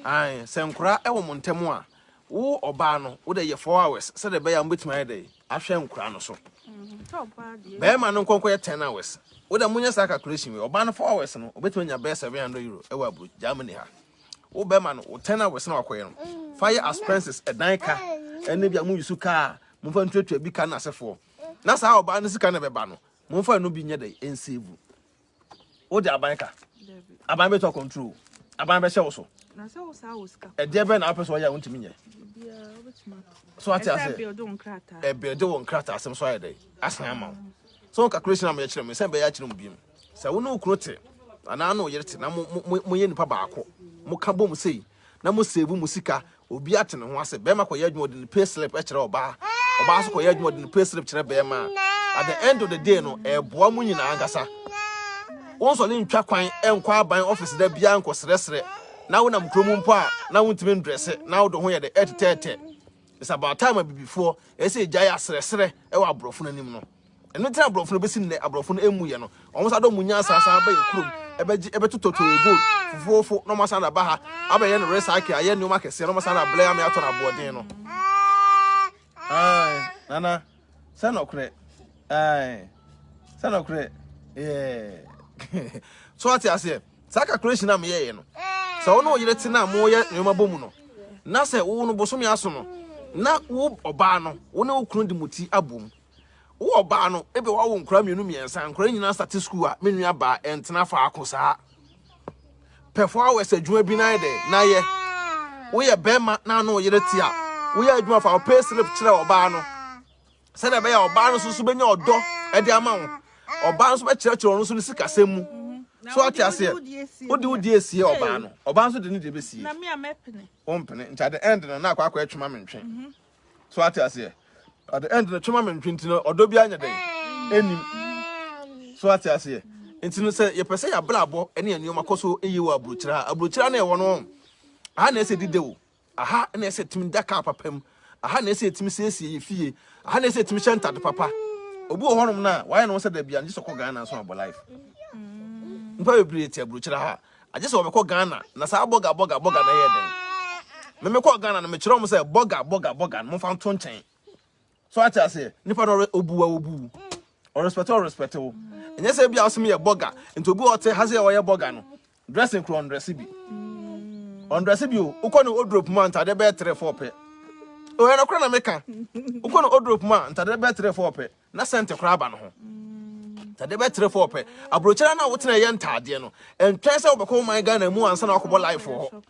ae sɛ nkora ɛwɔ mo ntɛm a wo ɔbaa no wode yɛ 4 hours sɛdeɛ ɛbɛyɛ a mobɛtumi ayɛ dɛ ahwɛ nkora no so Sɛ ɔbaa deɛ. Bɛrima no nkɔnkɔ yɛ 10 hours wode monyɛ saa calculation wei ɔbaa no 4 hours no obɛtumi anya bɛyɛ €700 ɛwɔ aburo Germany ha. Wo bɛrima no wo 10 hours na wakɔyɛ no fa yɛ expenses ɛdan ka ɛne bi a mo yusu kaa momfa ntuatua bi ka no asefoɔ na saa ɔbaa no sika no bɛba no momfa no bi nyɛ dɛ ɛnsave. Wode aban ka Dabi. aban bɛtɔ control aban bɛhyɛ wo so. Na sɛ wo saa wɔ sika. Ɛdeɛ bɛn na wopɛ sɛ ɔyɛ a wontumi nyɛ? Biribiara wobɛtumi atɔ. So ate Ɛsɛ ase build wo nkrataa. Ɛbɛde wo nkrataa asɛm so ayɛ dɛ asan ama wo so wo calculation a meyɛ kyerɛ me sɛ bɛyɛ akyerɛ mu biom sɛ wo ne wo kunu te anaa ne wo yere te na mo mo moyɛ nipa baako mo ka bom sei na mo save mo sika obi ate ne ho ase bɛrima kɔyɛ adwuma ɔde ne pay slip kyerɛ ɔbaa ɔbaa so kɔyɛ adwuma ɔde ne pay slip kyerɛ bɛrima a at the end of the day no ɛboa mo nyinaa ankasa. Wɔn nsɔle ntwa kwan nkɔ aban office da biara nkɔsrɛsrɛ na wonam kurom mpo a na wontumi ndrɛse na wode ho yɛ de ɛtetɛɛtɛ. It's about time a bibifoɔ ɛsɛ gyae asrɛsrɛ ɛwɔ aborɔfo no anim no. Ɛno ntina aborɔfo no bɛsi nnɛ aborɔfo no emu yɛ no wɔn nsa dɔ mu nyansa san ba yɛ kurom ɛbɛgye ɛbɛtotɔtɔ yɛ gold fufuofo na wɔn asan aba ha abɛyɛ no recycle ayɛ nneɛma kɛseɛ na wɔn asan ablɛ ame atɔ no aboɔden no. Ae nana sɛ nɔkorɛ ae sɛ nɔkorɛ yɛɛ so ate aseɛ saa calculation a meyɛyɛ no sɛ wo ne wo yere te na moyɛ nneɛma bɔ mu no na sɛ wo no bosome aso no na wo ɔbaa no wo ne wo kunu de mo ti abom wo ɔbaa no ebe wawo nkora mmienu mmiɛnsa nkora nyinaa start school a me nua baa ɛntena faako saa pɛ 4 hours adwuma bi na yɛ dɛ na yɛ woyɛ bɛrima na ano yere te a woyɛ adwuma fa wo pay slip kyerɛ ɔbaa no sɛdeɛ ɛbɛyɛ a ɔbaa no nso so bɛnya ɔdɔ ɛde ama wo ɔbaa no nso bɛkyerɛkyerɛ ɔno nso ne sikasɛm mu so ate aseɛ wode wode esie ɔbaa no ɔbaa nso de ne deɛ bɛsie. Na me a mɛpene. Wompene nti at the end no na akɔ atwema me ntwe so ate aseɛ at the end no twema me ntwe nti no ɔdɔ bi anyɛ dɛn ɛnim so ate aseɛ nti no sɛ yɛpɛ sɛ yɛabrabɔ ne nneɛma kɔ so yie wɔ aburokyerɛ ha aburokyerɛ na ɛwɔ no aha na ɛsɛ dide o aha na ɛsɛ tumi da kaa papa mu aha na ɛsɛ tumi siesie yɛ fie aha na ɛsɛ tumi hyɛ ntade papa. Obi wɔ hɔnom na wayɛ ne ho sɛ dabi a ngye sɛ ɔkɔ Ghana nso abɔ life. Nipa bebree te aburokyerɛ ha agye sɛ wɔbɛkɔ Ghana na saa bɔga bɔga bɔga na ɛyɛ dɛn meme kɔ Ghana no mekyerɛ wɔn sɛ bɔga bɔga bɔga no momfa nto nkyɛn so ate aseɛ nipa no obu wa obu ɔrespect ɔrespect wo ɛnyɛ sɛ bi a ɔsɛ yɛ bɔga nti obi a ɔte ha sɛ ɔyɛ bɔga no dressing koro ɔndress bi ɔndress bi o wokɔ ne wardrobe mu a ntadeɛ bɛyɛ three four pɛ ɔyɛ no kora na meka wokɔ ne wardrobe mu a ntadeɛ bɛyɛ three four pɛ na sɛnte koraa aba no ho ntadeɛ bɛyɛ three four pɛ aburokyerɛ no a wotena yɛ ntadeɛ no ɛntwɛn sɛ wobɛkɔ wo man Ghana mu ansa na wakɔbɔ life wɔ hɔ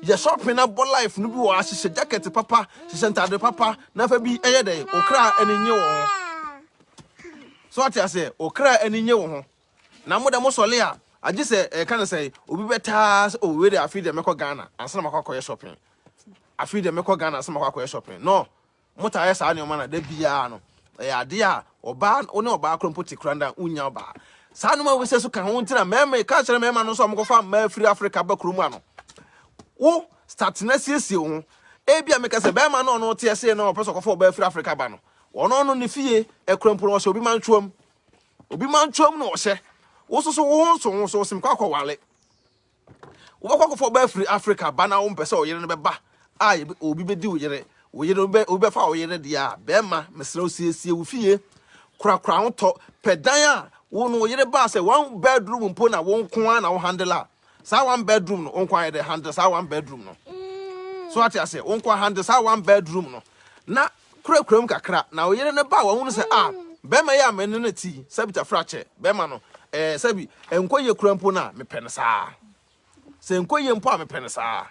yɛ shopping na bɔ life no bi wɔ ahyehyɛ jacket papa hyehyɛ ntade papa na fa bi ɛyɛ dɛ okra ani nye wɔ ho so ate aseɛ okra ani nye wɔ ho na mo dɛ mo sɔle a agye sɛ ɛka no sɛ obi bɛtaa sɛ oh wei de afi deɛ mɛkɔ Ghana ansa na makɔ akɔyɛ shopping. Afei deɛ mɛkɔ Ghana sɛ makɔ akɔyɛ shopping. No, motaa yɛ saa nneɛma na da biara no ɛyɛ adeɛ a ɔbaa wo ne ɔbaa koro mpo te kora da wonya ɔbaa. Saa nneɛma wei sɛ so ka ho nti na mmarima ka kyerɛ mmarima no nso a wɔkɔfa mmaa firi Africa ba kurom ano. Wo start na siesie wo ho. Ebi a meka sɛ bɛrima no ɔno te ase na ɔpɛ sɛ ɔkɔfa ɔbaa firi Africa ba no. Ɔno no ne fie ɛkura mpo no ɔhyɛ obi mantwoam. Obi mantwoam na ɔhyɛ. Wo soso wo ho nso ho so sim kɔ akɔwale. Wobɛkɔ akɔfa ɔbaa firi Africa ba na wompɛ sɛ ɔyere no bɛba a obi bɛdi wo yere, wo yere obi bɛfa wo yere deɛ a, bɛrima mesrɛ wo siesie wo fie, korakora ho tɔ, pɛ dan a wo no wo yere baa sɛ one bedroom mpo na wo nko ara na wo handle a, saa one bedroom no wo nko ara yɛ dɛ handle saa one bedroom no. So ate aseɛ, wo nko ara handle saa one bedroom no na kurakura mu kakra na wo yere no ba a wɔhunu sɛ ah bɛrima yi a me ne no te yi, sɛbi tafra kyɛ bɛrima no ɛɛ sɛbi nkɔ yie kura mpo no a mepɛ no saa, sɛ nkɔ yie mpo a mepɛ no saa.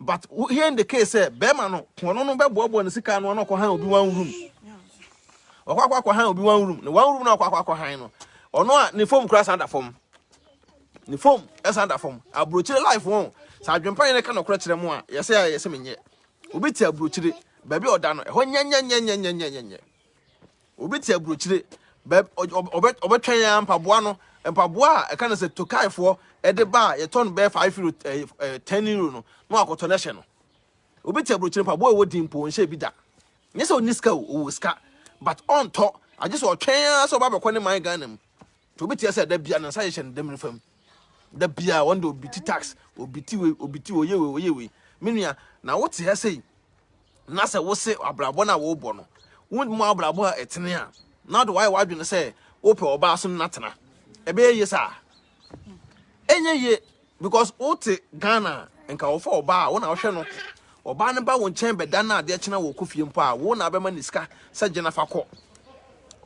But here in the case sɛ bɛrima no kono no bɛboaboa ne sika ano na ɔkɔ han obi one room, ɔkɔ akɔ akɔ han obi one room, ne one room na ɔkɔ akɔ akɔ han no, ɔno a ne fam kura san da fam, ne fam ɛsan da fam. Aburokyire life wɔn sɛ adwempa yɛn ka nɔkorɛ kyerɛ mu a yɛsɛ a yɛsɛ menyɛ. Obi te aburokyire baabi a ɔda no ɛhɔ nyɛnyɛnyɛnyɛnyɛnyɛ. Obi te aburokyire baabi ɔbɛtwɛn ya mpaboa no, mpaboa a ɛka no sɛ tokaifoɔ ɛde ba a yɛtɔ no bɛyɛ 5 euro, 10 euro no na wakɔtɔ no hyɛ no. Obi te aburokyire, mpaboa a ɛwɔ din mpo nhyɛ bi da. Nyɛ sɛ ɔni sika o, ɔwɔ sika but ɔntɔ, agye sɛ ɔtwɛn ara sɛ ɔba abɛkɔ ne man Ghana mu. Nti obi te sɛ da bia ne nsa hyehyɛ ne dɛm fam da bia wɔn de obi ti tax, obi ti wei, obi ti oyɛ wei, oyɛ wei. Me nua, na wote ha sei na sɛ wose abrabɔ no a wɔrebɔ no wo mu abrabɔ a ɛtene a na wode wayɛ w'adwene sɛ wopɛ ɔbaa so no natena, ɛbɛyɛ yie saa? Ɛnyɛ yie, because wote Ghana a nka wɔfa ɔbaa a wo na wohwɛ no, ɔbaa no ba wo nkyɛn bɛda no adeɛ kyena wɔ kɔ fie mpo a wo na abɛma ne sika sɛ gye na fa kɔ.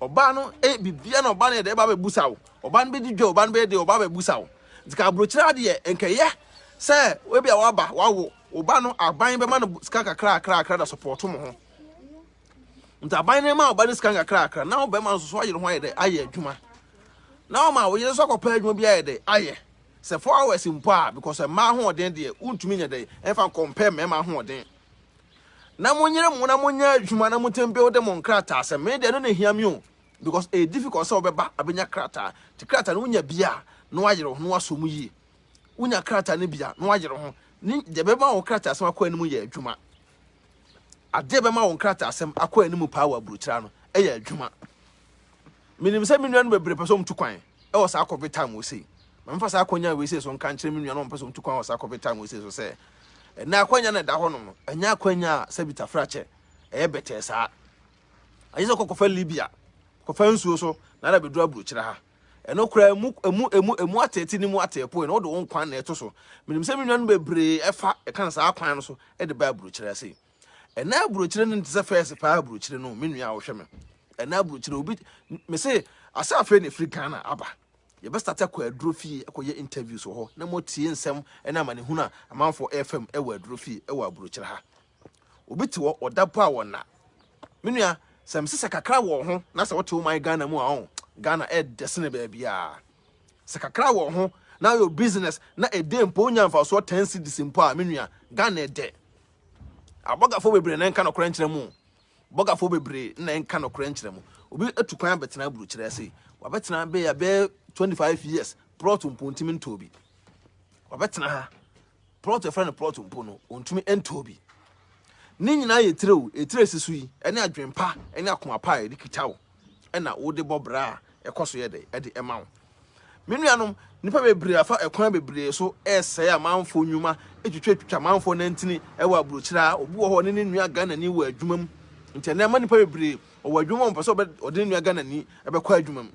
Ɔbaa no bibia na ɔbaa no yɛ dɛ ɛba bɛbusa wo, ɔbaa no bɛdi dwa, ɔbaa no bɛyɛ deɛ ɔbaa bɛbusa wo. Nti ka aburokyerɛ adeɛ nkɛyɛ sɛ ebi a waba wawo ɔba no, aban bɛma no sika kakra kakra kakra da support mo ho. Nti aban no ma ɔba no sika kakra kakra na ɔbɛma nso so ayere ho ayɛ dɛ ayɛ adwuma na ɔma wo yere nso akɔpɛ adwuma bi ayɛ dɛ ayɛ sɛ 4 hours mpo a, because mmaa ahoɔden deɛ wontumi nyɛ dɛ ɛmfa nkɔmpɛ mmarima ahoɔden. Na monyere mo na monyɛ adwuma na motɛm build mo nkrataa sɛ me deɛ no na ehia mi o, because ɛyɛ difficult sɛ wobɛba abɛnya krataa. Nti krataa no wonya bi a na wayere ho na wasɔ mu yie. Wonya krataa no bi a na wayere ho ne deɛ bɛma wo krataa asɛm akɔ anim yɛ adwuma. Adeɛ bɛma wo nkrataa asɛm akɔ anim paa wɔ aburokyira no ɛyɛ adwuma. Menim sɛ me nua no bebree pɛ sɛ ɔmtu kwan ɛwɔ saa COVID time wɔ sei. Ma mefa saa akɔnya wei sei so nka nkyerɛ me nua no ɔmpɛ sɛ ɔmtu kwan wɔ saa COVID time wɔ sei so sɛ ɛnɛ akwanya no ɛda hɔ nom no ɛnyɛ akwanya a sɛbi tafrakyɛ ɛyɛ bɛtɛɛ saa. Agye sɛ kɔkɔfa Libya, kɔfa nsuo so na ada bɛduru aburokyerɛ ha. Ɛno koraa emu emu emu emu atɛɛte ne mu atɛɛpoe na wode wo nkwan na ɛto so. Menim sɛ me nuanom bebree ɛfa ɛka saa kwan no so ɛde ba aburokyerɛ ase. Ɛnɛ aburokyerɛ no nte sɛ fɛs paa aburokyerɛ no. Me nua a wohwɛ me, ɛnɛ aburokyerɛ obi me se ase afei na ɛfiri Ghana aba, yɛbɛstart akɔ aduro fie akɔyɛ interviews wɔ hɔ na motie nsɛm ɛne amanehunu a amanfoɔ ɛfam ɛwɔ aduro fie ɛwɔ aburokyerɛ ha. Obi te hɔ ɔda po a wɔna. Me nua, sɛ mesesɛ kakra wɔ ho na sɛ wote wo man Ghana mu a ɔn Ghana ɛdɛ sene baabiaa. Sɛ kakra wɔ ho na yɛ business na ɛde mpo wonya mfasoɔ 10 cedis mpo a, me nua, Ghana ɛdɛ. Abɔgafoɔ bebree na ɛnka nɔkorɛ nkyerɛ mu. Bɔgafoɔ bebree na ɛnka nɔkorɛ nkyerɛ mu. Obi atu kwan abɛtena aburokyerɛ ase, wabɛtena bɛyɛ bɛyɛ 25 years, plot mpo ntumi ntɔ bi. Wabɛtena ha, plot ɛfrɛ no plot mpo no ɔntumi ntɔ bi. Ne nyinaa yɛ tire o, etire si so yi ɛne adwempa ɛne akoma pa a yɛde kita wo ɛna wode bɔ bra a ɛkɔ so yɛ dɛ ɛde ɛma wo. Me nuanom, nipa bebree afa ɛkwan bebree so ɛresɛe amanfoɔ nnwuma, etwitwa amanfoɔ nantini ɛwɔ aburokyire a obi wɔ hɔ ɔne ne nua Ghanani wɔ adwuma mu. Nti ɛnɛ ɛma nipa bebree ɔwɔ adwuma mu, ɔmpɛ sɛ ɔde ne nua Ghanani ɛbɛkɔ adwuma mu.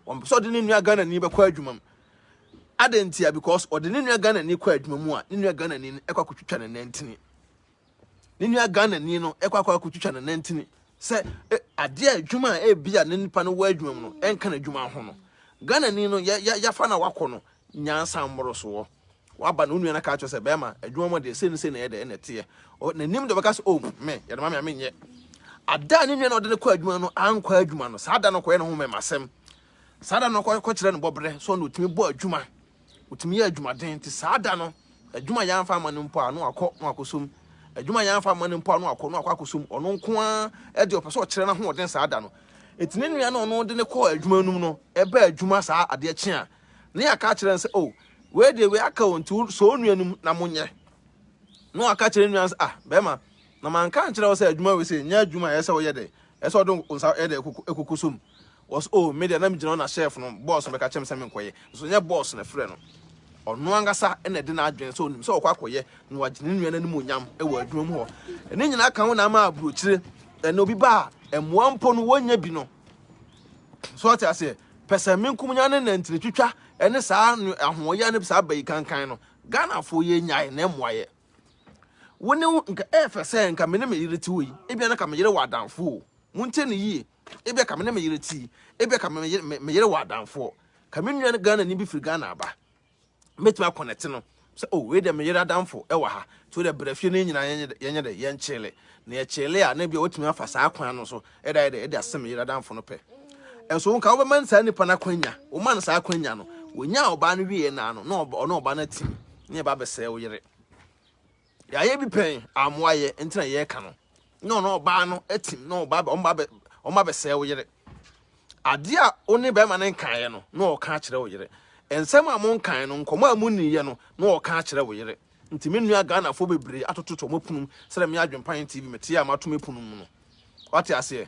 Ɔmpɛ sɛ ɔde ne nua Ghanani bɛkɔ adwuma mu. Adɛn ntia? Because ɔde ne nua Ghanani kɔ adwuma mu a, ne nua Ghanani no ɛkɔ akɔtwitwa ne nantini. Ne nua Ghanani no ɛkɔ akɔtwitwa ne nantini sɛ adeɛ a adwuma a ebi a ne nipa no wɔ adwuma mu no ɛnka n'adwuma ho no, Ghanani no yɛ yɛ yɛfa na wakɔ no nyansa mmoro soɔ. Waba na wo nua no ka kyerɛ sɛ bɛrima adwuma mu deɛ sei ne sei na ɛyɛ dɛ ɛna ɛteɛ. N'anim de ɔbɛka sɛ, "Oh, me yɛde ma me a menyɛ." Ada a ne nua no ɔde no kɔ adwuma no ankɔ adwuma no, saa da no kɔyɛ ne ho mɛmasɛm. Saa da no kɔkyerɛ no bɔberɛ so ɔno ɔtumi bɔ adwuma, ɔtumi yɛ adwumaden. Nti saa da no adwuma yɛamfa ama no mpo a na wakɔ na wakɔsom. Adwuma a yɛamfa amma no mpo a na wakɔ na wakɔ akɔsɔ mu. Ɔno nko ara deɛ ɔpɛ sɛ ɔkyerɛ n'ahoɔden saa da no. Enti ne nua no a ɔno de no kɔɔ adwuma no mu no baa adwuma saa adeɛ kye a, na yɛaka akyerɛ no sɛ, oh, wei deɛ wei aka o, nti sɔ wo nua no mu na monyɛ. Na waka akyerɛ ne nua no sɛ, ah, bɛrima, na manka ankyerɛ wo sɛ adwuma wei sɛ nyɛ adwuma a ɛyɛ sɛ woyɛ dɛ, ɛsɛ sɛ ɔde wo nsa yɛ dɛ ɛkoko sɔ mu. Wɔse oh me deɛ na megyina hɔ na chef no boss no bɛka kyerɛ me sɛ menkɔyɛ. Nso nyɛ boss na ɛfrɛ no. Ɔno ankasa na ɛde n'adwene sɛ onim sɛ ɔkɔ akɔyɛ na wagye ne nua no animuonyam wɔ adwuma mu hɔ. Ɛne nyinaa ka ho na ama aburokyire ɛna obi ba a mmoa mpo no wɔnyɛ bi no. So ɔte aseɛ pɛ sɛ menkumnya ne nantini twitwa ɛne saa ahoɔyɛ ne saa bayi kankan no. Ghanafoɔ yɛ nyae na ɛmmoa yɛ. Wo ne wo nka ɛfɛ sɛ nka me ne me yere te hɔ yi ebia na ka me yere wɔ adamfo o. Montie no yie. Ebia ka me ne me yere ti. Ebia ka me me yere wɔ adamfoɔ. Ka me nua no Ghana ni bi firi Ghana aba. Mɛtumi akɔnɛte no sɛ oh wei deɛ me yere adamfo ɛwɔ ha. Nti wo deɛ brɛ fie no nyinaa yɛnyɛ yɛnyɛ dɛ yɛnkyele. Na yɛkyele a na ebia watumi afa saa kwan no so ɛde ayɛ dɛ ɛde asɛ me yere adamfo no pɛ. Ɛnso wo nka wobɛma saa nipa no akwanya. Woma no saa akwanya no. Wɔnya ɔbaa no wieɛ naa no na ɔne ɔbaa no atim ne ɛba abɛsɛe wo yere. Yɛayɛ bi pɛn amoa yɛ nti na yɛreka no. Na ɔno ɔbaa no atim na ɔba ɔmba bɛ ɔmba bɛsɛe wo yere. Adeɛ a wo ne bɛrima no nkaeɛ no na ɔka akyerɛ wo yere. Nsɛm a mo nkae no nkɔmɔ a mo nniiɛ no na ɔka akyerɛ wo yere. Nti me nua Ghanafoɔ bebree atototo wɔn apunum sɛdeɛ me Adwenpan TV mete a mato me punum mu no. Wate aseɛ?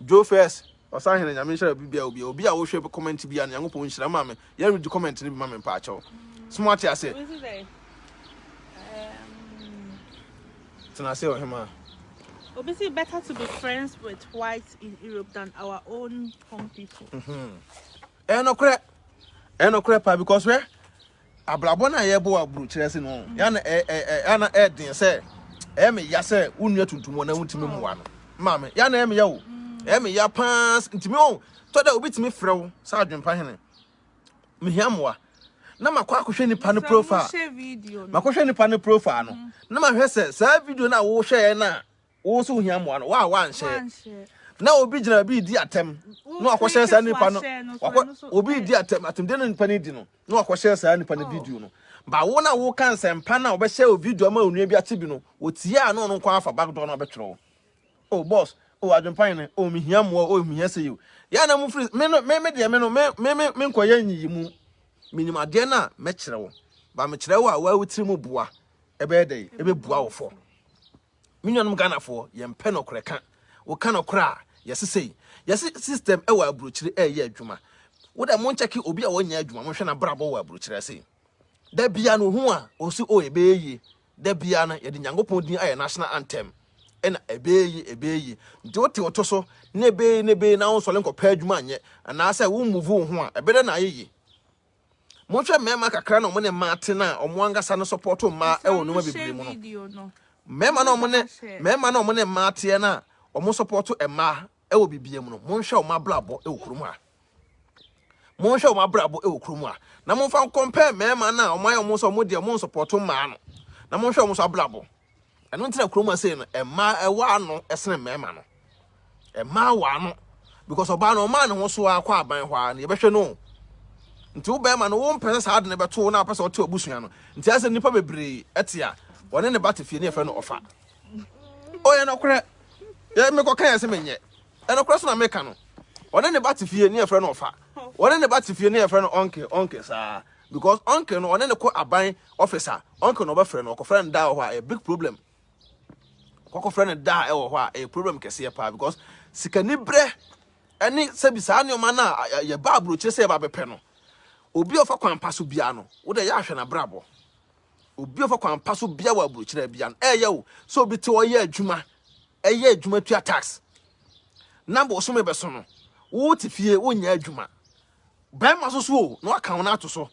Joe first ɔsahene nyame nhyira obi bia obi obi a wohwɛ comment bia no nyankopɔn nhyira ma me yɛn read comment no bi ma me mpaakyɛw so mo ate ase tena ase ɔhema. Obi say better to be friends with whites in Europe than our own home people. Ɛyɛ nokorɛ ɛyɛ nokorɛ paa because hwɛ Abrabɔ no a yɛbɔ wɔ aburokyerɛ ase no, ya na ya na ɛden sɛ ɛyɛ me ya sɛ wo nua tuntum wɔ na wontumi mmoa no. Maame, ya na ɛyɛ me ya o. Ɛyɛ me ya paa ntumi o. Tɔ da obi tumi frɛ wo sɛ adwempa hene. Mehia mmoa. Na makɔ akɔhwɛ nipa no profile. Makɔhwɛ nipa no profile no. Na mahwɛ sɛ saa video no a wohwɛɛ no a Wo nso wohia mmoa no, wo a woanhyɛ. Na obi gyina baabi redi atɛm na wakɔhyɛ saa nipa no, wakɔ obi redi atɛm, atɛmdeɛ no nipa no di no, na wakɔhyɛ saa nipa no oh. video no. Ba wo na woka nsɛmpa no a wɔbɛhyɛ o video ama onua bi ate bi no, wɔtie a na ɔno nko afa back door no abɛtwerɛ wo. Oh boss, oh adwempan no, oh mehia mmoa, oh mehia sɛ yi. Yɛ na mo firi me no me me deɛ me no me me me me nkɔyɛ nyiyi mu. Menim adeɛ no a mɛkyerɛ wo. Ba mekyerɛ wo a woa wo tiri mu boa. Ɛbɛyɛ dɛ, ɛbɛbua wo fɔ. Me nuanom Ghanafoɔ, yɛmpɛ nɔkorɛ ka. Woka nɔkorɛ a, yɛse sei. Yɛse system ɛwɔ aburokyire ɛyɛ adwuma. Wo dɛ monkyɛke obi a ɔnyɛ adwuma, monhwɛ n'abrabɔ wɔ aburokyire ase. Da biara no ohu a, ɔse oh ɛbɛyɛ yie. Da biara no yɛde Nyankopɔn din ayɛ national anthem. Ɛna ɛbɛyɛ yie, ɛbɛyɛ yie. Nti wote wo to so na ɛbɛyɛ yie na ɛbɛyɛ yie na wonsɔre nkɔpɛ adwuma nyɛ anaasɛ wo move wo ho a, ɛbɛdɛ na ayɛ yie. Monhwɛ mmarima kakra na wɔn ne mmaa te na wɔn ankasa no sɔpɔto mmaa wɔ nneɛma bebree mu no. Mmarima na wɔn ne mmarima na wɔn ne mmaa teɛ na wɔn sɔpɔto mmaa wɔ biribiara mu no, monhwɛ wɔn abrabɔ wɔ kurom ha. Monhwɛ wɔn abrabɔ wɔ kurom ha. Na momfa nkɔmpɛ mmarima no a wɔn ayɛ wɔn sɛ wɔn deɛ wɔn nsɔpɔto mmaa no. Na monhwɛ wɔn nso abrabɔ. Ɛno nti na kurom ase no mmaa ɛwɔ ano ɛsene mmarima no. Mmaa wɔ ano because ɔbaa no ɔmaa ne ho so akɔ aban hɔ a na yɛbɛhwɛ no. Nti wo bɛrima no wo mpɛ sɛ saa ade no bɛto wo na wopɛ sɛ ɔte abusua no. Nti asɛ nnipa bebree ɛte a wɔne ne ba te fie ne yɛfrɛ no ɔfa. Ɔyɛ nokorɛ. Yɛ mekɔka yɛ sɛ menyɛ. Ɛnokorɛ so na meka no. Ɔne ne ba te fie ne yɛfrɛ no ɔfa. Ɔne ne ba te fie ne yɛfrɛ no ɔnke ɔnke saa. Because uncle no ɔne no kɔ aban office a uncle no ɔbɛfrɛ no ɔkɔfrɛ no da wɔ hɔ a ɛyɛ big problem kɔkɔfrɛ no da a ɛwɔ hɔ a ɛyɛ problem kɛseɛ paa because sikani brɛ ɛne sɛbi saa nneɛma no a yɛba aburokyire sɛ yɛba bɛpɛ no obi a ɔfa kwan pa so bia no wode yɛ ahwɛ n'abrabɔ obi a ɔfa kwan pa so bia wɔ aburokyire bia no ɛyɛ o sɛ obi te ɔyɛ adwuma ɛyɛ adwuma tua tax na bosome bɛso no wote fie wonyɛ adwuma Bɛrima so so o, na waka wo no ato so.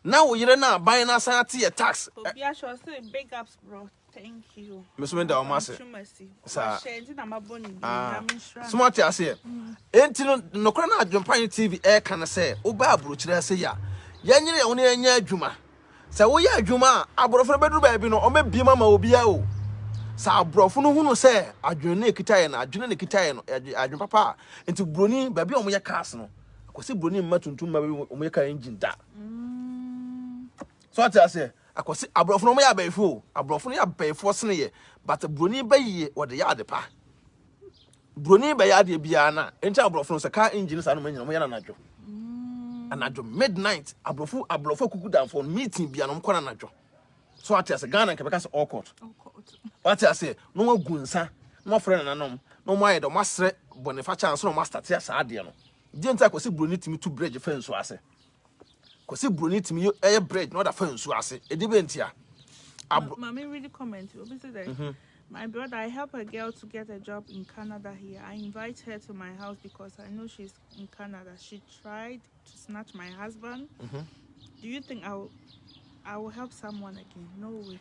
Na wo yere no aban no asan ate yɛ tax. Obi ahyɛ ɔse big ups bro thank you. Me so me da wɔn ase. Saa. Ah. So mo ate aseɛ. Enti no nokora no Adwempa TV ɛka no sɛ woba aburokyerɛ ase ya. Yɛnyere yɛn ho na yɛnyɛ adwuma. Sɛ woyɛ adwuma a, aborɔfo no bɛduru baabi no, wɔbɛbiem ama obiara o. Sɛ aborɔfo no hunu sɛ adwene no ɛkita yɛ no, adwene no ɛkita yɛ no, adwene papa a, nti buroni, baabi a wɔyɛ cars no, akwasi buroni mma tuntum mma baabi wɔyɛ car engine da. So ate aseɛ? Akwasi, aborɔfo no wɔyɛ abɛɛfo o. Aborɔfo no yɛ abɛɛfoɔ sene yɛ. But buroni bɛyie, wɔde yɛ ade pa. Buroni bɛyɛ adeɛ biara na nti aborɔfo no sɛ car engine saa no ma nyina wɔyɛ no anadwo. Anadwo midnight aborɔfo aborɔfo akuku danfoɔ no meeting biara no wɔkɔ no anadwo. So ate ase Ghana nka bɛka sɛ all court. Wate ase na wɔagu nsa na wɔafrɛ nananom na wɔayɛ dɛ wɔasrɛ bɔnefakyɛ ansa na wɔastate saa adeɛ no. Deɛ nti a Kwasi Buroni tumi tu bridge fa nsuo ase. Kwasi Buroni tumi yɛ bridge na ɔda fa nsuo ase. Ɛde bɛ ntia. Abro Ma me read the comment. Obi say that. My brother, I help a girl to get a job in Canada here. I invite her to my house because I know she's in Canada. She tried to snatch my husband. Do you think I will help someone again? No way.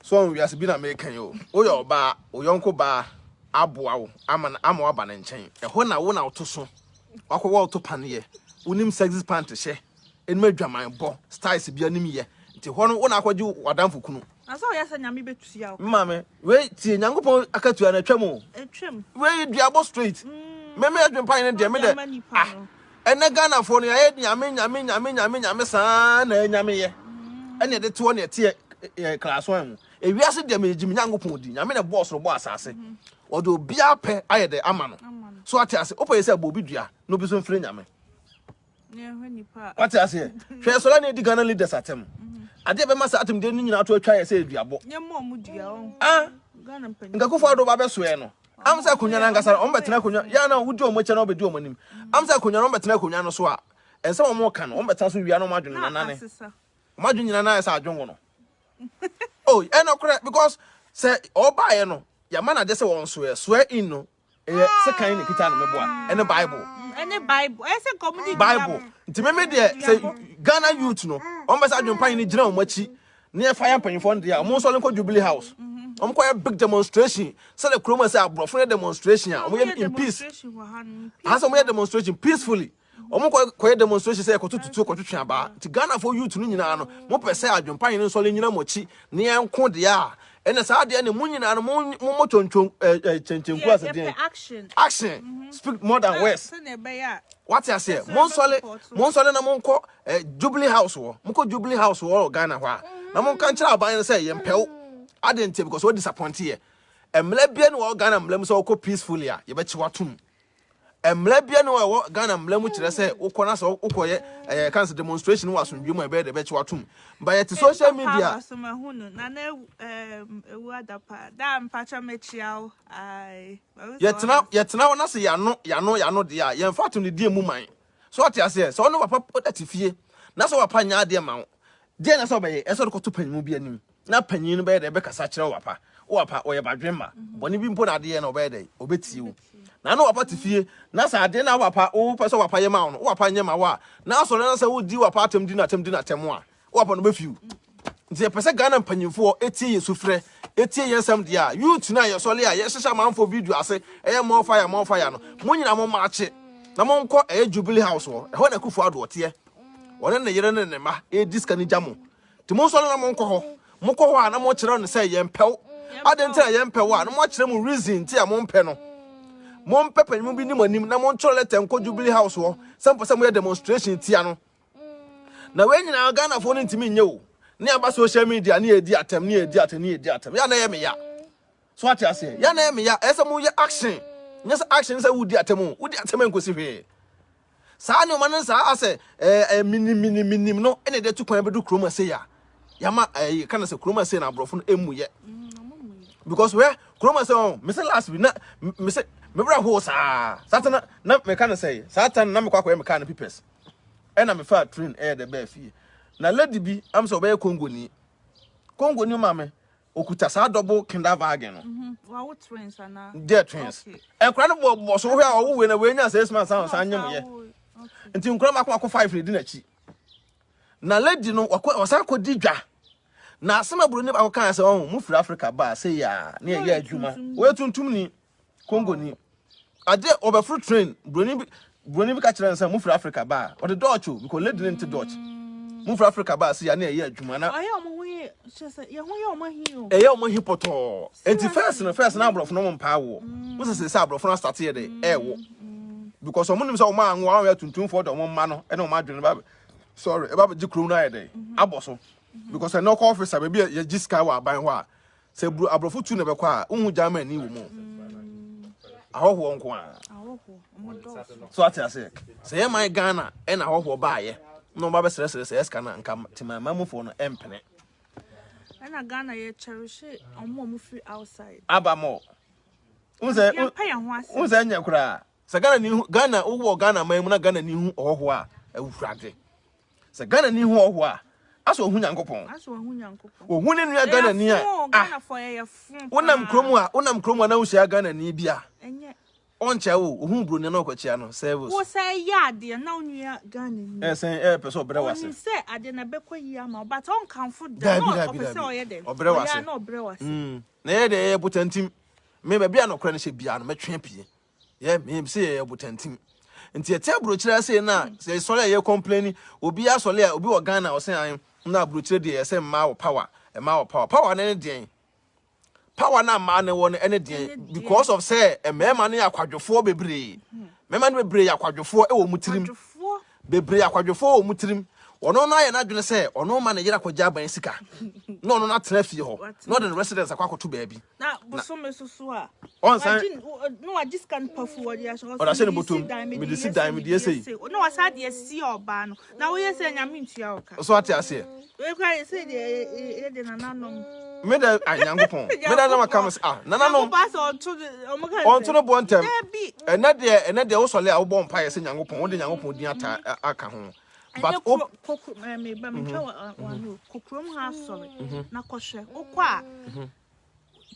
So ɔn wiase bi na meka yi o. Woyɛ ɔbaa, wo yɔnko baa aboa wo ama ama waba ne nkyɛn. Ɛhɔ na wo na woto so. Wakɔwɔ woto paneɛ. Wonim sexy pant hyɛ. Enim adwaman bɔ styles bi anim yɛ. Nti hɔ no wo na akɔgye w'adamfo kunu. Na sɛ ɔyɛ sɛ Nyame bɛtua wo. Maame, wei tie Nyankopɔn akatua na atwam o. Etwam. Wei duabɔ straight. Meme adwempa ne deɛ me Ɔde dɛ ama nipa ah no. ɛnɛ Ghanafoɔ no yɛayɛ nyame nyame nyame nyame nyame saa na ɛnyame yɛ. Ɛne ɛde toɔ ne ɛteɛ ɛ class one mu. Ewiase deɛ megye me Nyankopɔn di. Nyame na ɛbɔɔ soro bɔɔ asase. Ɔde obiara pɛ ayɛ dɛ ama no. Ama no. So ate ase wopɛ yɛ sɛ bɔ obi dua na obi so mfiri Nyame. Na ɛhwɛ nipa a. Wate aseɛ. Hwɛ sɔla ne edi Ghana leaders atɛm. Adeɛ bɛma saa atemdeɛ no nyinaa to atwa yɛ sɛ aduabɔ. Nyɛ mo a ɔmo dua ɔn. Ah, Ghana mpanyin. nka Akufo Addo ba bɛsoɛ no. Am sɛ akonnwa no ankasa no, ɔmo bɛtena akonnwa. Yɛ na wodi ɔmo akyi na ɔbɛdi ɔmo anim. Am sɛ akonnwa no ɔmo bɛtena akonnwa no so a, ɛnsɛm a ɔmo ka no, ɔmo bɛtena so wia na ɔmo adwene Na nanane. asesa. Ɔmo adwene nyinaa na ayɛ sɛ adwongo no. Oh, ɛno korɛ because sɛ ɔbaeɛ no, yɛama no ade sɛ wɔn soɛ. Swear in no, ɛyɛ sekan na kita no meboa. Ɛne Bible. Ɛne Bible. Ɛyɛ sɛ nkɔmɔ di Bible. Nti meme deɛ sɛ Ghana youth no, ɔmo bɛ sɛ adwempa yi gyina ɔmo akyi ne yɛfa yɛ mpanyinfoɔ no deɛ a, ɔmo nsɔre nkɔ Jubilee House. Ɔmo kɔyɛ big demonstration sɛdeɛ kurom a sɛ aborɔfo yɛ demonstration a, ɔmo yɛ no in peace. Aha sɛ ɔmo yɛ demonstration peacefully. Ɔmo kɔ kɔyɛ demonstration sɛ yɛkɔto tutuo kɔtwetwe abaa. Nti Ghanafoɔ youth no nyinaa no, mopɛ sɛ adwempa yi no nsɔre nyina mo akyi ne yɛnko deɛ a, ɛna saa adeɛ ne mo nyinaa no mo mo mo twɔntwɔn ɛɛ ɛɛ kyɛnkyɛnku asɛ deɛ. Yɛpɛ action. Action speak more than words. Sɛnea ɛbɛyɛ a. Wate aseɛ. Ɛsɛ Monsɔle bɛsupport. monsɔle na monkɔ Jubilee House wɔ monkɔ Jubilee House wɔ wɔ Ghana hɔ a na monka nkyerɛ aban no sɛ yɛmpɛw ade nti because wɔ disappoint yɛ. Mmla bia ne wɔ Ghana mmla mu sɛ wokɔ peacefully a yɛbɛkye watom. Mmla bia ne wɔ ɛwɔ Ghana mmla mu kyerɛ sɛ wokɔ na sɛ wokɔyɛ ɛyɛ kan sɛ demonstration wɔ asomdwe mu a ɛbɛyɛ dɛ ɛbɛkye watom. But yɛte social media. Papa so mahu no. Na na ewu ewu adapa. Da mpacha mekyia wo. Ai. Mahu sɛ Yɛtena waba. yɛtena hɔ na sɛ yɛano yɛano yɛano deɛ a yɛmfa atom ne die mu man. So ɔte aseɛ sɛ ɔne papa ɔda fie na sɛ papa nyɛ adeɛ ma wo deɛ na sɛ ɔbɛyɛ ɛsɛ ɔde kɔto panyin bi anim na panyin no bɛyɛ dɛ ɛbɛkasa kyerɛ wo papa. Wo papa ɔyɛ badwemma bɔne bi mpo na adeɛ na ɔbɛyɛ dɛ ɔbɛtie wo. Na ne papa te fie na sɛ adeɛ na wo papa wopɛ sɛ wo papa yɛ ma wo no wo papa nyɛ ma wo a na asɔre na sɛ wodi wo papa atɛm di n'atɛm di n'atɛm a wo papa no bɛfiw. Nti yɛpɛ sɛ Ghana mpanyimfoɔ etie yɛn sufrɛ, etie yɛn nsɛm deɛ a youth no a yɛsɔle a yɛhyehyɛ amanfoɔ video ase ɛyɛ more fire more fire no mo nyinaa mo maakye na monkɔ ɛyɛ Jubilee House hɔ. Ɛhɔ na Akufo Addo ɔteɛ. Ɔne ne yere ne ne mma ɛredi sika no gya mo. Nti monsɔre na monkɔ hɔ. Mokɔ hɔ a na mokyerɛ no sɛ yɛmpɛw. Adɛn nti na yɛmpɛw a na moakyerɛ mo reason nti a mompɛ no. Mompɛ panyin bi ne mo anim na montwerɛ letter nkɔ Jubilee House hɔ sɛ mopɛ sɛ moyɛ demonstration tia no. Na wei nyinaa Ghanafoɔ no ntumi nyɛ o. Ne aba social media ne yɛdi atɛm ne yɛdi atɛm ne yɛdi atɛm. Yɛ na ɛyɛ me ya. So ate aseɛ. Yɛ na ɛyɛ me ya. Ɛyɛ sɛ moyɛ action. Nyɛ sɛ action sɛ wodi atɛm o. Wodi atɛm nkosi hwee. Saa nneɛma no saa asɛ ɛɛ ɛɛ minim minim minim no ɛna ɛde to kwan bɛdu kurom ase ya. Yama ɛɛ ka na sɛ kurom ase na aborɔfo no emu yɛ. Because wɛ kurom ase ɔn me sɛ last week na me sɛ me bra ho saa. Saa tan na me ka na sɛ saa tan na me kɔ akɔyɛ me car no papers. Ɛna me fa train ɛyɛ dɛ bɛɛ fie. Na lady bi am sɛ ɔbɛyɛ Congo ni. Congo ni maame okuta saa double Kinderwagen no. Wawo twins ana. Deɛ twins. Nkora no bɔ bɔ so wohwɛ a ɔwo wei na wei nya 6 months a ɔsan nyem yɛ. Nti nkora mako mako five na edi n'akyi. Na lady no wakɔ ɔsan kɔ di dwa. Na asɛm a buroni baako kaa sɛ ɔho mo firi Africa ba sɛ yɛ a ne yɛyɛ adwuma. Wɔyɛ tuntum ni Congo ni. Ade ɔbɛforo train buroni bi ka kyerɛ no sɛ mo firi Africa ba a ɔde Dutch o because lady no nte Dutch. Mo firi Africa ba sɛ yɛ a ne yɛyɛ adwuma na Ɔyɛ ɔmo ho yɛ kyerɛ sɛ yɛn ho yɛ ɔmo ahi o. Ɛyɛ ɔmo hi pɔtɔɔ. Nti first no na aborɔfo no ɔmo mpaa woɔ. Mo sɛ sɛ aborɔfo no asate yɛ dɛ ɛɛwo because ɔmo nim sɛ ɔmo anwo a ɔmo yɛ tuntumfoɔ de ɔmo mma no ɛne ɔmo adwene ba sorry ɛba bɛgye kurom no ayɛ dɛ abɔ so. Because ɛnɛ ɔkɔ office a, baabi a yɛgye sika wɔ aban hɔ a, sɛ buro aborɔfo tu na ɛbɛkɔ a, wohu Germany wɔ mu. Ahɔhoɔ nko a. Ahɔhoɔ, ɔmo dɔɔso. So ate ase, sɛ yɛ man Ghana ɛna ahɔhoɔ baayɛ na ɔba bɛsrɛsrɛ sɛ ɛsika no a, nka temamamufoɔ no ɛmpene. Ɛna Ghana yɛ cherish ɔmo a ɔmo firi outside. Aba mɔ n sɛ Yɛmpɛ yɛn ho ase. N sɛ ɛnyɛ koraa sɛ Ghana ni hu Ghana, wowɔ Ghana man mu na Ghana ni hu ɔhɔhoɔ a, awurade, sɛ Ghana ni hu ɔhɔhoɔ a, asɛ ɔhu Nyankopɔn. Asɛ wɔn ho Nyankopɔn. Ɔhu ne nua Ghana ni a, ah. Ghana fo yɛyɛ fo. Wonam kurom a, wonam kurom a na wohyia Ghana ni bi a, Ɛnyɛ. ɔnkyɛ wo ohun buroni na ɔkɔkyia no, service. Wo sɛ ɛyɛ adeɛ na wo nua Ghana ni. Ɛsɛn ɛpɛ sɛ ɔbrɛ wase. Ɔnim sɛ adeɛ na ɛbɛkɔ yie ama wo, but ɔnkamfo da. Dabi, Na dabi, ɔpɛ sɛ dabi. ɔyɛ dɛ. Ɔbrɛ wase. Ɔyɛ a na ɔbrɛ wase. Na yɛ deɛ, yɛyɛ botantim. Me, baabi a nɔkorɛ no hyɛ biara no, mɛtwe apue. Yɛ me sɛ yɛyɛ botantim, nti yɛte aburokyerɛ ase na sɛ yɛsɔre a, yɛ complain. Obi asɔre a, obi wɔ Ghana, ɔsɛ an na aburokyerɛ deɛ, yɛsɛ mmaa wɔ power, mmaa wɔ power. Power no ne deɛn? Power na mmaa no wɔ no ɛne deɛn? Ɛne deɛn? Because of sɛ mmarima no yɛ akwadwofoɔ bebree. Mmarima no bebree yɛ akwadwofoɔ ɛwɔ mu tirim. Adwofoɔ. Bebree akwadwofoɔ wɔ mu tirim. Ɔno no ayɛ n'adwene sɛ ɔno ma ne yere akɔgye aban sika na ɔno no atena fie hɔ na ɔde ne residence akɔ akɔto baabi. Na bosome soso a. Ɔnsan. Na wagye sika no pafu, wɔde ahyɛ. Ɔde ahyɛ ne bɔtɔm. Mede si dan, mede yɛ sei. Na wasa de asi ɔbaa no. Na woyɛ sɛ Nyame ntua wo ka. So ate aseɛ? Wei kora yɛ sɛ deɛ yɛ de nananom. Me dɛ, ah, Nyankopɔn, me dɛ na maka me sɛ, ah, nananom. Nyankopɔn asɛ ɔnto de ɔmo ka sɛ. Ɔnto no bɔ ntɛm. Dabi. Ɛnɛ deɛ wosɔle a, wobɔ mpaeɛ sɛ Nyankopɔn, wode Nyankopɔn din ata aka ho, but Ɛnyɛ wo kuro kokuro ɛɛ me ba metwa wa wa no kokurom ha asɔre na kɔhwɛ wokɔ a,